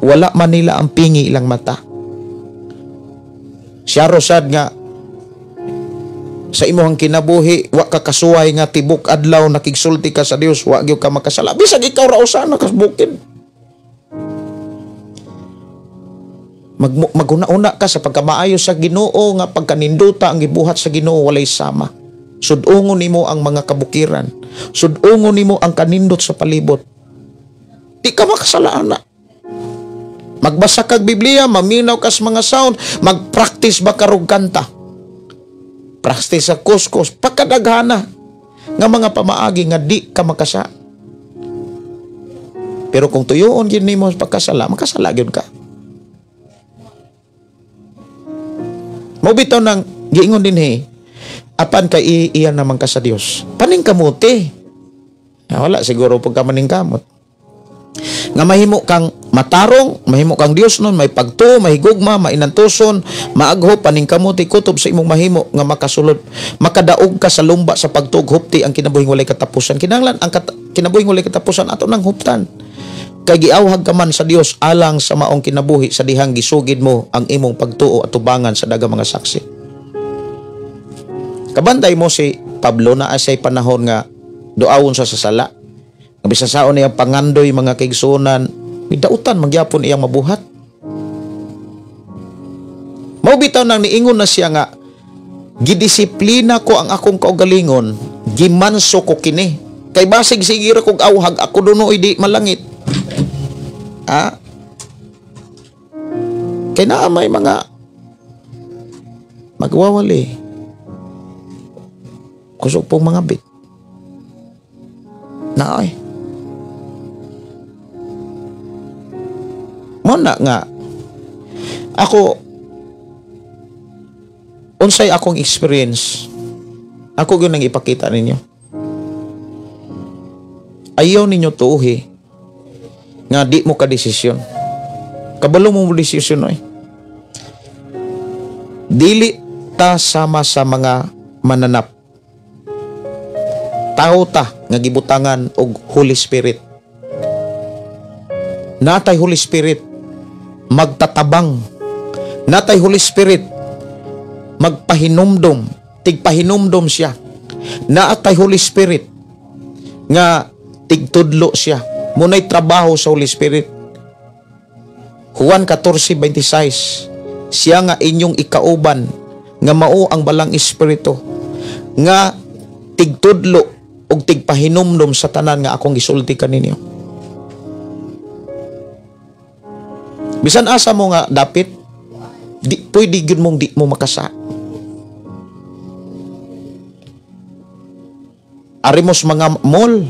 Wala man nila ang pingi ilang mata. Siya rosad nga sa imuhang kinabuhi wa ka kasuway nga tibok adlaw nakigsulti ka sa Dios, wa gyud ka makasala. Bisag ikaw ra usa na kasbukid. Maguna-una ka sa pagkamaayo sa Ginoo nga pagkaninduta ang gibuhat sa Ginoo walay sama. Sud-ungon nimo ang mga kabukiran. Sud-ungon nimo ang kanindot sa palibot. Di ka makasala ana. Magbasa kag Biblia, maminaw kas mga sound, magpractice ba karog kanta. Practice sa kuskos, pagkadaghana nga mga pamaagi nga di ka makasa. Pero kung tuyoon gyud nimo pagkasala, makasala gyud ka. Mao bitaw nang giingon dinhi, apan kay iya naman ka sa Dios. Paningkamuti. Wala siguro pagka maningkamot. Nga mahimo kang matarong, mahimo kang Dios nun, may pagtuo, mahigugma, mainantuson, maagho, paningkamuti, kutob sa imong mahimo nga makasulod, makadaog ka sa lumba sa pagtuo, hupti ang kinabuhing walay katapusan. Kinahanglan ang kinabuhing walay katapusan ato nang huptan. Kay giawhag ka man sa Dios alang sa maong kinabuhi sa dihang gisugid mo ang imong pagtuo at tubangan sa daghang mga saksi. Kabantay mo si Pablo na asay panahon nga duawon sa sasala. Nga bisan saon niyang pangandoy mga kaigsuonan, midautan magyapon iyang mabuhat. Mao bitaw nang niingon na siya nga gidisiplina ko ang akong kaugalingon, gimanso ko kini. Kay basig sige ra kog awhag ako dunoy di malangit. Ah? Kay naa may mga magwawali. Kusog pong mga bit. Naay. Muna nga ako unsay akong experience, ako gyud nang ipakita ninyo. Ayaw ninyo tuuhi nga di mo ka desisyon. Kabalo mo mo desisyon oy. Dili ta sama sa mga mananap. Tao ta nga gibutangan og Holy Spirit. Natay Holy Spirit magtatabang. Natay Holy Spirit magpahinumdom, tigpahinumdom siya. Naatay Holy Spirit nga tigtudlo siya. Munay trabaho sa Holy Spirit. Juan 14:26, siya nga inyong ikauban nga mao ang balang espiritu nga tigtudlo og tigpahinumdom sa tanan nga akong gisulti kaninyo. Bisan asa mo nga dapit, di pwede gyud mong di mo makasa. Arimos mga mall,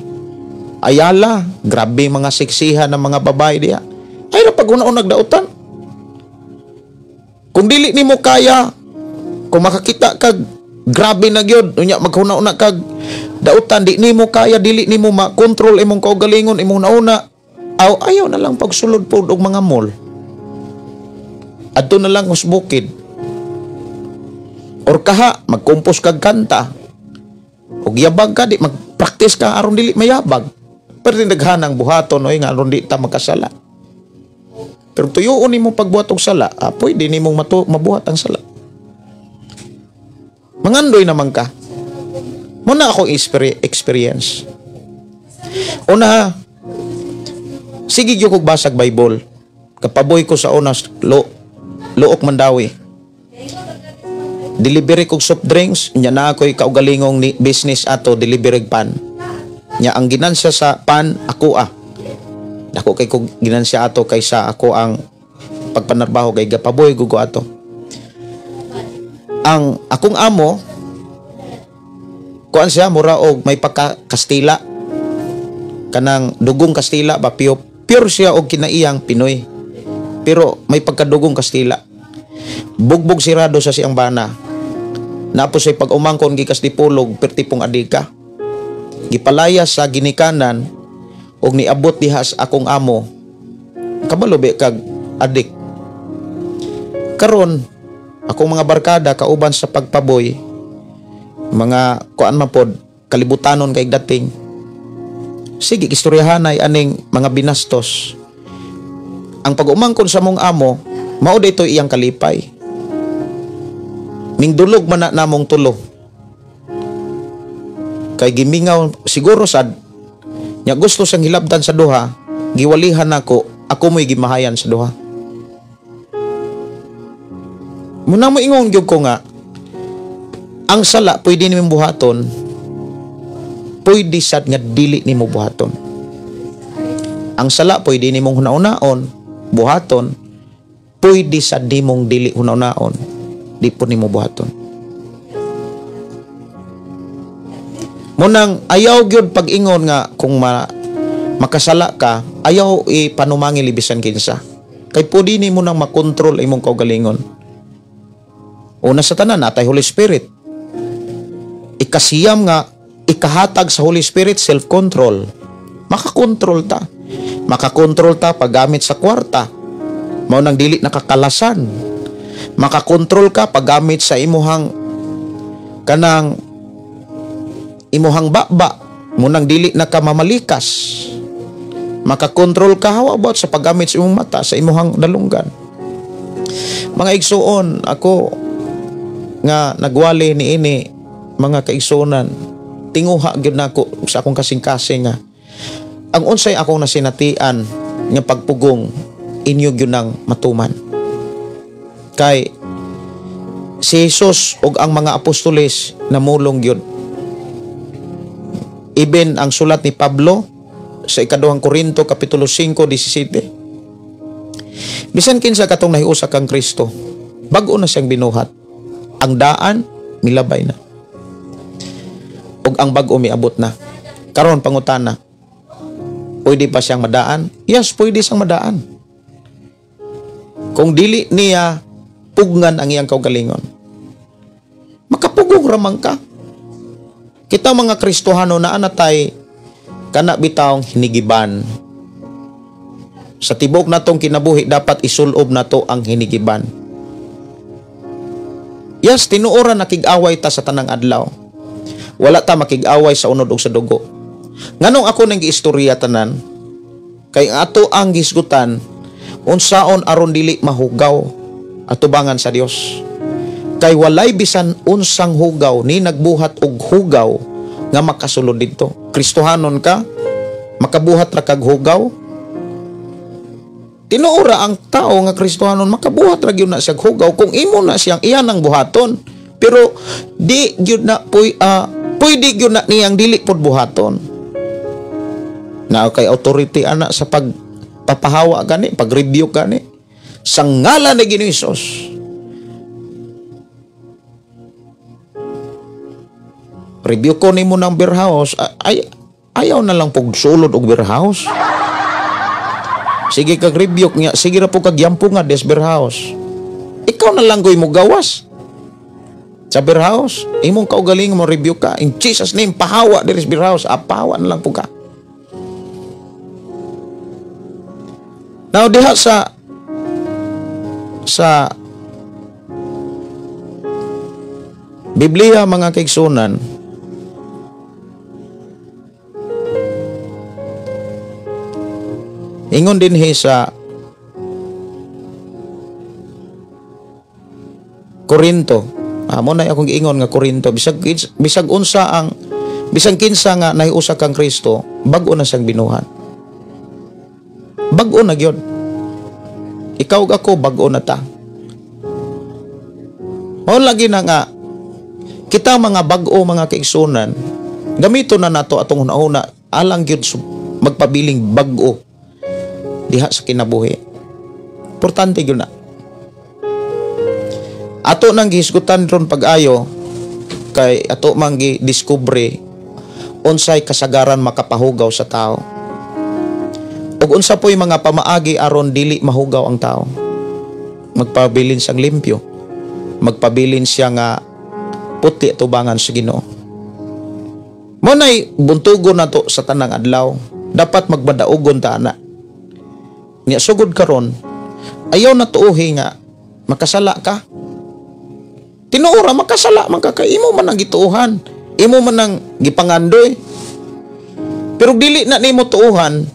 Ayala, grabe mga seksihan ng mga babae diya. Ay ra pag una-unag dautan. Kung dili nimo kaya, kung makakita kag grabe na gyud, unya maghuna-una kag dautan, di nimo kaya, dili nimo makontrol imong kaugalingon, imong nauna, aw ayaw na lang pagsulod pod og mga mall. Adto na lang us bukid. Or kaha magkumpos kag kanta. Og yabag ka, di magpractice ka aron dili mayabag. Pero daghan ang buhaton oy nga aron di ta makasala. Pero tuyoon nimo pagbuhat og sala, pwede nimong mabuhat ang sala. Mangandoy naman ka. Muna akong experience. Una, sige gyud kog basag Bible. Kapaboy ko sa una Look Mandawi. Delivery kog soft drinks, nya na ako'y kaugalingong ni business ato delivery pan. Nya ang ginansya sa pan ako ah. Dako kay kog ginansya ato kaysa ako ang pagpanarbaho kay gapaboy gugo ato. Ang akong amo kuan siya mura og may pagka Kastila, kanang dugong Kastila ba, pure siya og kinaiyang Pinoy pero may pagkadugong Kastila. Bugbog sirado sa siyang bana. Napos ay pag-umangkon gikas dipulog pertipong adika. Gipalaya sa ginikanan og niabot diha sa akong amo. Kabalo be kag adik. Karon akong mga barkada kauban sa pagpaboy, mga kuan man pod kalibutanon kay dating. Sige, istoryahanay aning mga binastos. Ang pag-umangkon sa mong amo, mao daytoy iyang kalipay. Mingdulog man na namong tulo. Kay gimingaw siguro sad nya gusto siyang hilabtan sa duha, giwalihan nako, ako mo'y gimahayan sa duha. Muna mo ingon gyud ko nga ang sala pwede nimong buhaton, pwede sad nga dili nimo buhaton. Ang sala pwede nimong hunahunaon, buhaton, pwede sad nimong dili hunahunaon, di po nimo buhaton. Munang ayaw gyud pag-ingon nga kung makasala ka, ayaw ipanumangil bisan kinsa. Kay pwede nimo nang makontrol imong kaugalingon. Una sa tanan, natay Holy Spirit. Ikasiyam nga ikahatag sa Holy Spirit self-control. Makakontrol ta. Makakontrol ta paggamit sa kwarta. Mao nang dili nakakalasan. Makakontrol ka paggamit sa imuhang kanang imuhang baba, munang dili na ka mamalikas. Makakontrol ka how about sa paggamit sa imong mata, sa imuhang dalunggan. Mga igsuon, ako nga nagwali niini mga kaigsuonan, tinguha gyud nako sa akong kasing-kasing nga ang unsay akong nasinatian nga pagpugong inyo gyud nang matuman. Kay si Jesus ug ang mga apostoles namulong gyud. Even ang sulat ni Pablo sa 2 Korinto kapitulo 5:17. Bisan kinsa katong nahiusa kang Kristo, bag-o na siyang binuhat. Ang daan milabay na. Ug ang bag-o miabot na. Karon pangutana, pwede pa siyang madaan? Yes, pwede siyang madaan. Kung dili niya pugnan ang iyang kaugalingon, makapugong ramang ka. Kita mga Kristohano na anatay kana bitawng hinigiban. Sa tibok natong kinabuhi dapat isulob nato ang hinigiban. Yes, tinuoran nakig-away ta sa tanang adlaw. Wala ta makig-away sa unod ug sa dugo. Nganong ako nang giistorya tanan? Kay ato ang gisgutan unsaon aron dili mahugaw atubangan sa Dios. Kay walay bisan unsang hugaw ni nagbuhat og hugaw nga makasulod didto. Kristohanon ka, makabuhat ra kag hugaw. Tinuora ang tao nga Kristohanon makabuhat ra gyud na siyang hugaw kung imo na siyang iyan ang buhaton. Pero di gyud na pwede gyud na niyang dili pod buhaton. Na kay authority ana sa pagpapahawa gani, pag-review gani sa ngalan ni Ginoong Hesus. Review ko nimo ng beer house, ay ayaw na lang pug sulod og beer house. Sige kag review niya, sige ra po kag yampo nga des beer house. Ikaw na lang goy mo gawas sa beer house. Imong kaugaling mo review ka in Jesus name, pahawa diri sa beer house, apawa na lang po ka. Now diha sa Biblia mga kaigsunan, ingon dinhi sa Korinto. Mo na akong giingon nga Korinto, bisag unsa ang bisag kinsa nga nahiusa kang Kristo, bag-o na siyang binuhat. Bag-o na gyud. Ikaw ug ako bag-o na ta. Mao lagi na nga kita mga bag-o mga kaigsunan, gamito na nato atong hunahuna alang gyud magpabiling bag-o diha sa kinabuhi. Importante gyud na. Ato nang gihisgutan ron pag-ayo kay ato mang gi-discover unsay kasagaran makapahugaw sa tao. Ug unsa po'y mga pamaagi aron dili mahugaw ang tao. Magpabilin siyang limpyo. Magpabilin siya nga puti tubangan sa Ginoo. Mo nay buntugon nato sa tanang adlaw. Dapat magmadaugon ta ana. Nya sugod karon, ayaw na tuohi nga makasala ka. Tinuora makasala man ka kay imo man ang gituohan, imo man ang gipangandoy. Pero dili na nimo tuohan,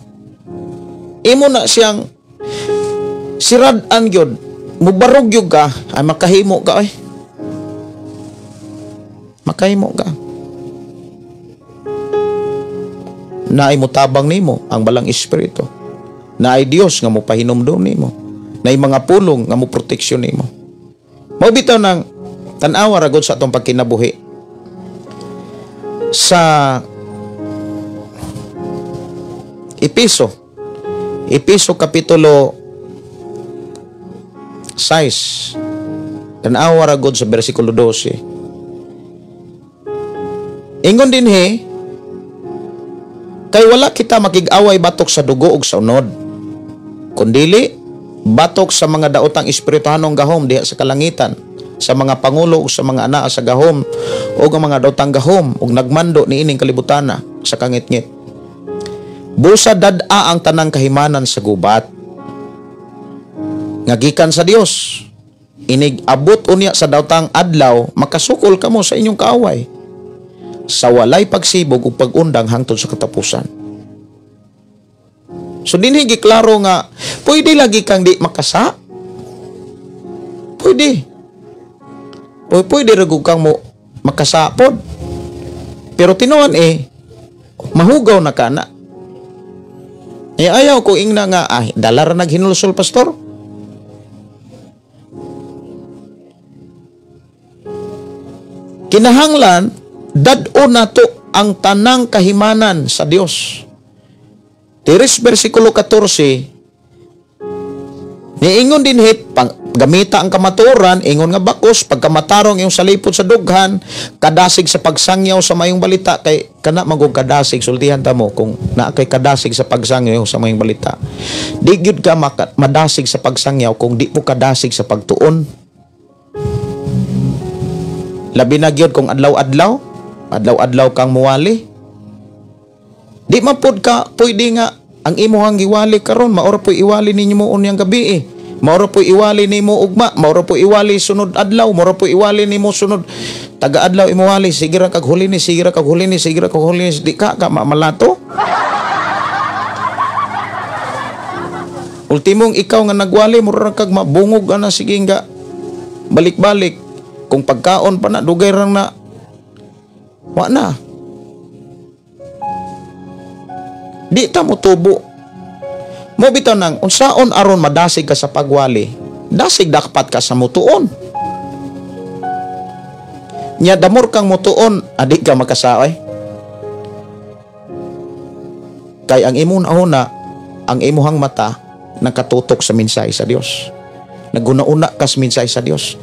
imo na siyang sirad-an gyud, mubarog gyud ka, ay makahimo ka ay. Makahimo ka. Naay motabang nimo ang balang espiritu. Naay Dios nga mopahinumdom nimo. Naay mga pulong nga moproteksyon nimo. Mao bitaw nang tan-awa ra gud sa atong pagkinabuhi. Sa Epeso kapitulo 6, tan-awa ra gud sa bersikulo 12. Ingon dinhi, kay wala kita makig-away batok sa dugo ug sa unod, kundili batok sa mga daotang espirituhanong gahom diha sa kalangitan, sa mga pangulo ug sa mga anaa sa gahom ug ang mga daotang gahom ug nagmando niining kalibutana sa kangitngit. Busa dad-a ang tanang kahimanan sa gubat nga gikan sa Dios. Inig abot unya sa daotang adlaw, makasukol kamo sa inyong kaaway sa walay pagsibog ug pag-undang hangtod sa katapusan. So dinhi giklaro nga pwede lagi kang di makasa. Pwede. Pwede ra gud kang mo makasapod. Pero tinuan mahugaw na kana. Ayaw ko ingna nga ay dala ra naghinulsol pastor. Kinahanglan dad-o nato ang tanang kahimanan sa Dios. Tiris bersikulo 14, niingon dinhi, gamita ang kamatuoran, ingon nga bakos, pagkamatarong iyong salipot sa dughan, kadasig sa pagsangyaw sa mayong balita, kay kana magog kadasig, sultihan ta mo kung naa kay kadasig sa pagsangyaw sa mayong balita. Di gyud ka madasig sa pagsangyaw kung di po kadasig sa pagtuon. Labi na gyud kung adlaw-adlaw, adlaw-adlaw kang muwali. Di man pod ka pwede nga ang imuhang giwali karon, maura po iwali ninyo mo unyang gabi eh. Maura po iwali nimo ugma, maura po iwali sunod adlaw, maura po iwali nimo sunod taga-adlaw imuwali, sige ra kag huli ni, sige ra kag huli ni, sige ra kag huli ni, di ka ka malato. Ultimong ikaw nga nagwali, mura ra kag mabungog ana sige nga balik-balik. Kung pagkaon pa na dugay rang na wa na. Di ta mo tubo. Mo bitaw nang unsaon aron madasig ka sa pagwali, dasig dakpat ka sa mutuon. Nya damor kang mutuon, adi ka makasaoy. Kay ang imong una, ang imuhang mata nakatutok sa mensahe sa Dios. Naguna-una ka sa mensahe sa Dios.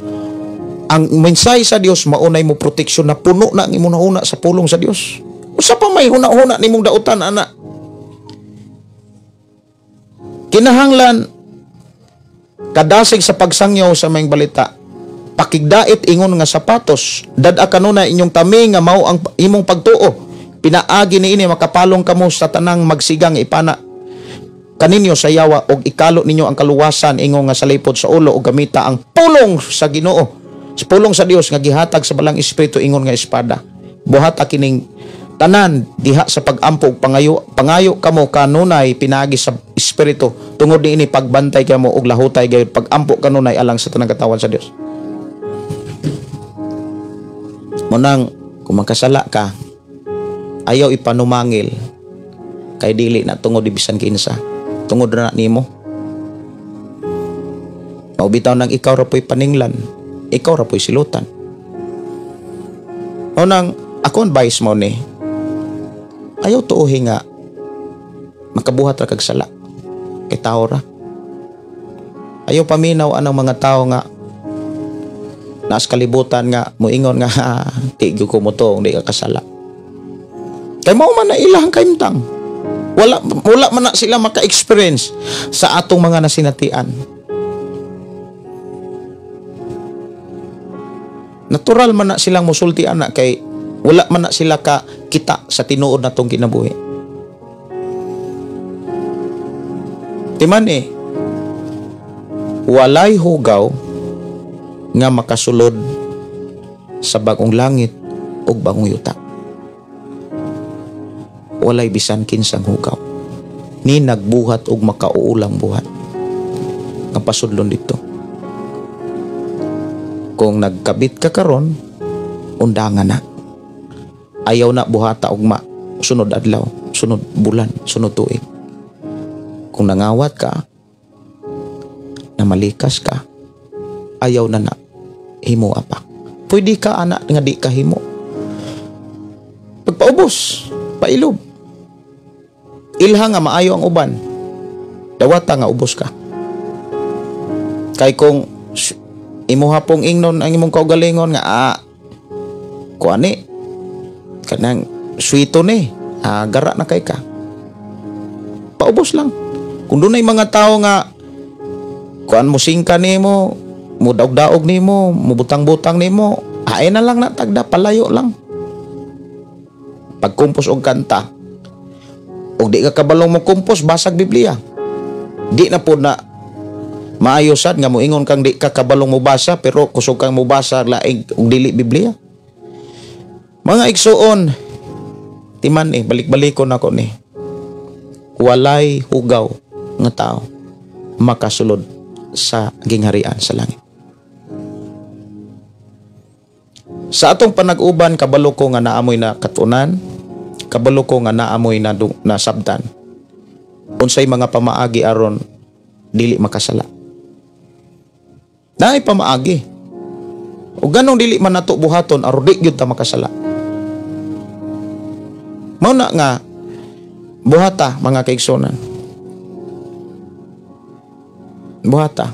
Ang mensahe sa Dios maunay mo proteksyon na puno na ang imong huna sa pulong sa Dios. Usa pa may huna-huna nimong dautan ana. Kinahanglan kadasig sa pagsangyaw sa maayong balita, pakigdait ingon nga sapatos, dad-a kanunay inyong tami nga mao ang imong pagtuo. Pinaagi niini makapalong kamo sa tanang magsigang ipana kaninyo sa yawa, og ikalo ninyo ang kaluwasan ingon nga salipod sa ulo, og gamita ang pulong sa Ginoo, sa pulong sa Dios nga gihatag sa Balang Espiritu ingon nga espada. Buhat kining tanan diha sa pag-ampo og pangayo, pangayo kamo kanunay pinaagi sa Espiritu. Tungod niini pagbantay kamo og lahutay gayud pag-ampo kanunay alang sa tanang katawan sa Dios. Munang kung magkasala ka, ayaw ipanumangil kay dili na tungod bisan kinsa, tungod ra na nimo. Mao bitaw nang ikaw ra po'y paninglan, ikaw ra po'y silutan. Mao nang ako advice mo ni, ayaw tuohi nga makabuhat ra kag sala kay tao ra. Ayaw paminaw anang mga tao nga naas kalibutan nga moingon nga di gyud ko motuo di ka kasala. Kay mao man na ilang kaimtang. Wala man na sila maka-experience sa atong mga nasinatian. Natural man na silang musulti ana kay wala man na sila ka kita sa tinuod natong kinabuhi. Timan walay hugaw nga makasulod sa bagong langit ug bagong yuta. Walay bisan kinsang hugaw ni nagbuhat og makauulang buhat nga pasudlon dito. Kung nagkabit ka karon, undangan na. Ayaw na buhata ugma, sunod adlaw, sunod bulan, sunod tuig. Kung nangawat ka, namalikas ka, ayaw na na himo apa. Pwede ka anak nga di ka himo. Pagpaubos, pailob. Ilha nga maayo ang uban, dawata nga ubos ka. Kay kung imuha pong ingnon ang imong kaugalingon nga kuani kanang sweeto ni, gara na kay ka. Paubos lang. Kung dunay mga tao nga kuan mo singka nimo, mo daog-daog nimo, mo butang-butang nimo, hae na lang na tagda, palayo lang. Pagkumpos og kanta, og di ka kabalong mo kumpos, basag Biblia. Di na po na maayo sad nga moingon kang di ka kabalong mo basa, pero kusog kang mo basa laing og dili Biblia. Mga igsuon, timan balik-balikon ako ni. Walay hugaw nga tao makasulod sa gingharian sa langit. Sa atong panag-uban, kabalo ko nga naamoy na katunan, kabalo ko nga naamoy na nasabtan. Unsay mga pamaagi aron dili makasala. Naay pamaagi. O ganong dili man nato buhaton aron di gyud ta makasala. Mao na nga buhata mga kaigsunan. Buhata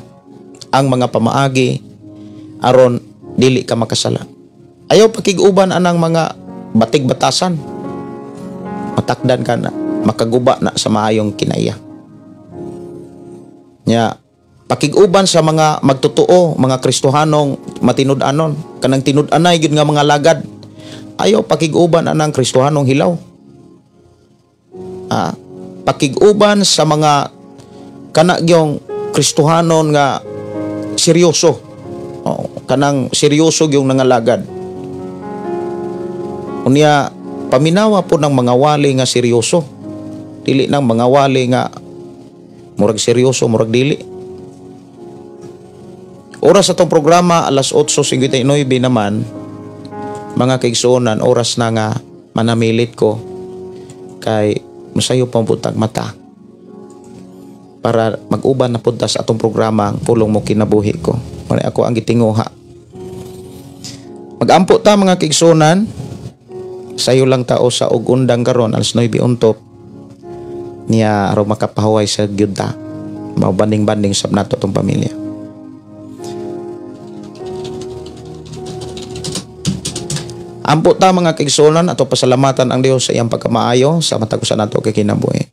ang mga pamaagi aron dili ka makasala. Ayaw pakig-uban anang mga batig-batasan. Matakdan ka na, makaguba na sa maayong kinaiya. Nya, pakig-uban sa mga magtotoo, mga Kristohanong matinud-anon, kanang tinud-anay gyud nga mga lagad. Ayaw pakig-uban anang Kristohanong hilaw. Pakig-uban sa mga kana gyong Kristohanon nga seryoso. Kanang seryoso gyong nangalagad. Unya paminawa po ng mga wali nga seryoso. Dili nang mga wali nga murag seryoso, murag dili. Oras atong programa alas 8:59 naman mga kaigsuonan, oras na nga manamilit ko kay masayo pang butag mata para mag-uban na punta sa atong programa ang Pulong Mo Kinabuhi Ko. Muna ako ang gitinguha. Mag-ampo ta mga kaigsuonan, sayo lang tao sa ugundang karon alas 9 untop niya aron makapahuway sa gyud ta. Mao banding-banding sab nato atong pamilya. Ampo ta, mga kaigsuonan, ato pasalamatan ang Dios sa iyang pagkamaayo sa matag usa nato kay kinabuhi.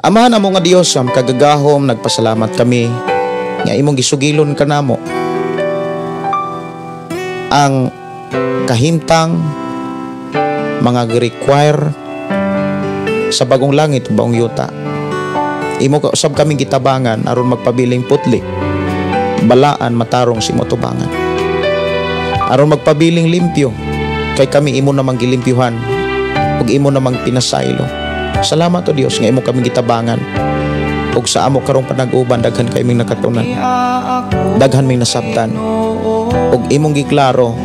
Amahan amo nga Dios sa kagagahom, nagpasalamat kami nga imong gisugilon kanamo ang kahimtang mga require sa bagong langit ug bagong yuta. Imo ka usab kaming gitabangan aron magpabiling putli, balaan, matarong sa imo tubangan. Aron magpabiling limpyo kay kami imo namang gilimpyuhan ug imo namang pinasaylo. Salamat, O Dios, nga imo kaming gitabangan ug sa amo karong panag-uban daghan kay ming nakatunan. Daghan ming nasabtan ug imong giklaro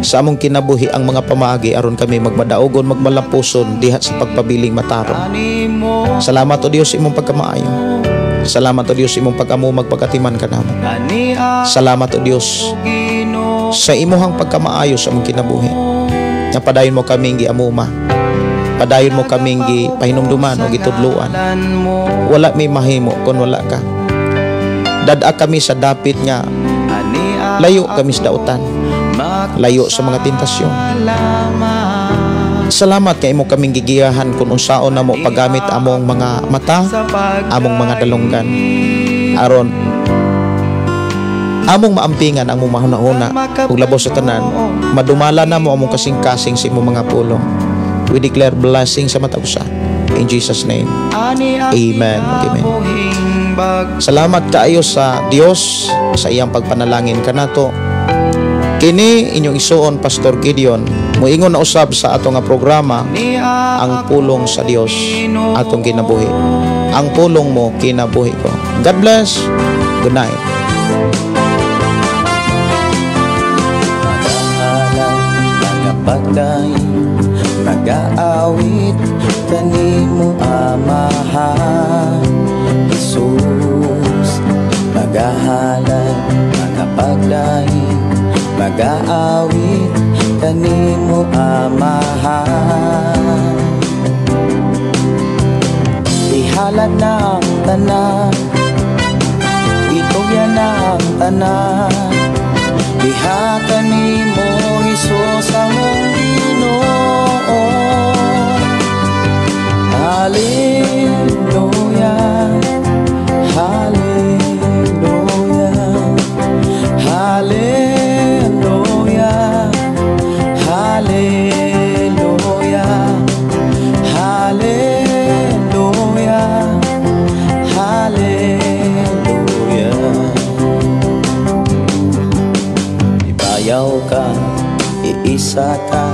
sa among kinabuhi ang mga pamaagi aron kami magmadaugon, magmalampuson diha sa pagpabiling matarong. Salamat, O Dios, sa imong pagkamaayo. Salamat, O Dios, sa imong pag-amo magpagatiman kanamo. Salamat, O Dios, sa imuhang pagkamaayo sa among kinabuhi. Nga padayon mo kaming giamuma. Padayon mo kaming gipahinumduman o gitudluan. Wala may mahimo kung wala ka. Dad-a kami sa dapit nga layo kami sa dautan. Layo sa mga tentasyon. Salamat kay imo kaming gigiyahan kung unsaon namo paggamit among mga mata, among mga dalunggan. Aron among maampingan ang among mahuna-huna ug labaw sa tanan, madumala namo among kasing-kasing sa imong mga pulong. We declare blessing sa matag usa. In Jesus' name. Amen. Amen. Salamat kaayo sa Dios sa iyang pagpanalangin kanato. Kini inyong isuon, Pastor Gideon. Muingon na usab sa ato nga programa, Ang Pulong sa Dios Atong Kinabuhi. Ang pulong mo, kinabuhi ko. God bless. Good night.
Pagday nagaawit kanimo, Amahan Jesus, magahalad, magapagday, magaawit kanimo, Amahan. Ihalad na ang tanan, itugyan na ang tanan, diha kanimo, Hesus, among Ginoo. Hallelujah, Hallelujah, Hallelujah, Hallelujah, Hallelujah, Hallelujah. Ibayaw ka, iisa ka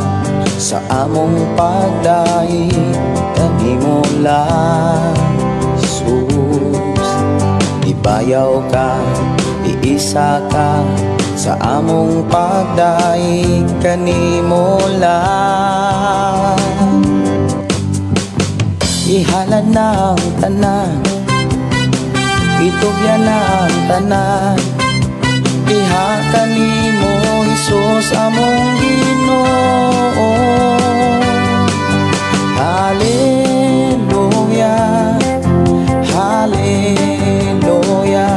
sa among pagdaig kanimo lang, Jesus. Ibayaw ka, iisa ka sa among pagdaig kanimo lang. Ihalad na ang tanan, itugyan na ang tanan, diha kanimo, Hesus, among Ginoo. Hallelujah, Hallelujah,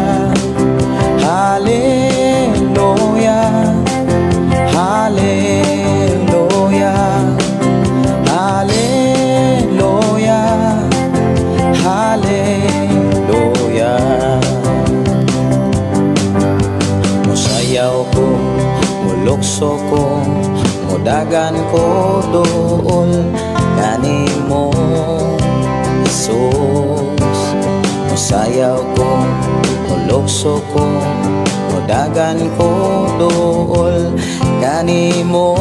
Hallelujah, Hallelujah, Hallelujah, Hallelujah. Musayaw ko, mulukso ko, mudagan ko dool kanimo, Jesus. Musayaw ko, mulukso ko, mudagan ko dool kanimo.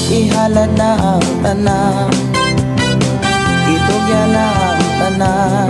Ihalad na ang tanan, itugyan na ang tanan.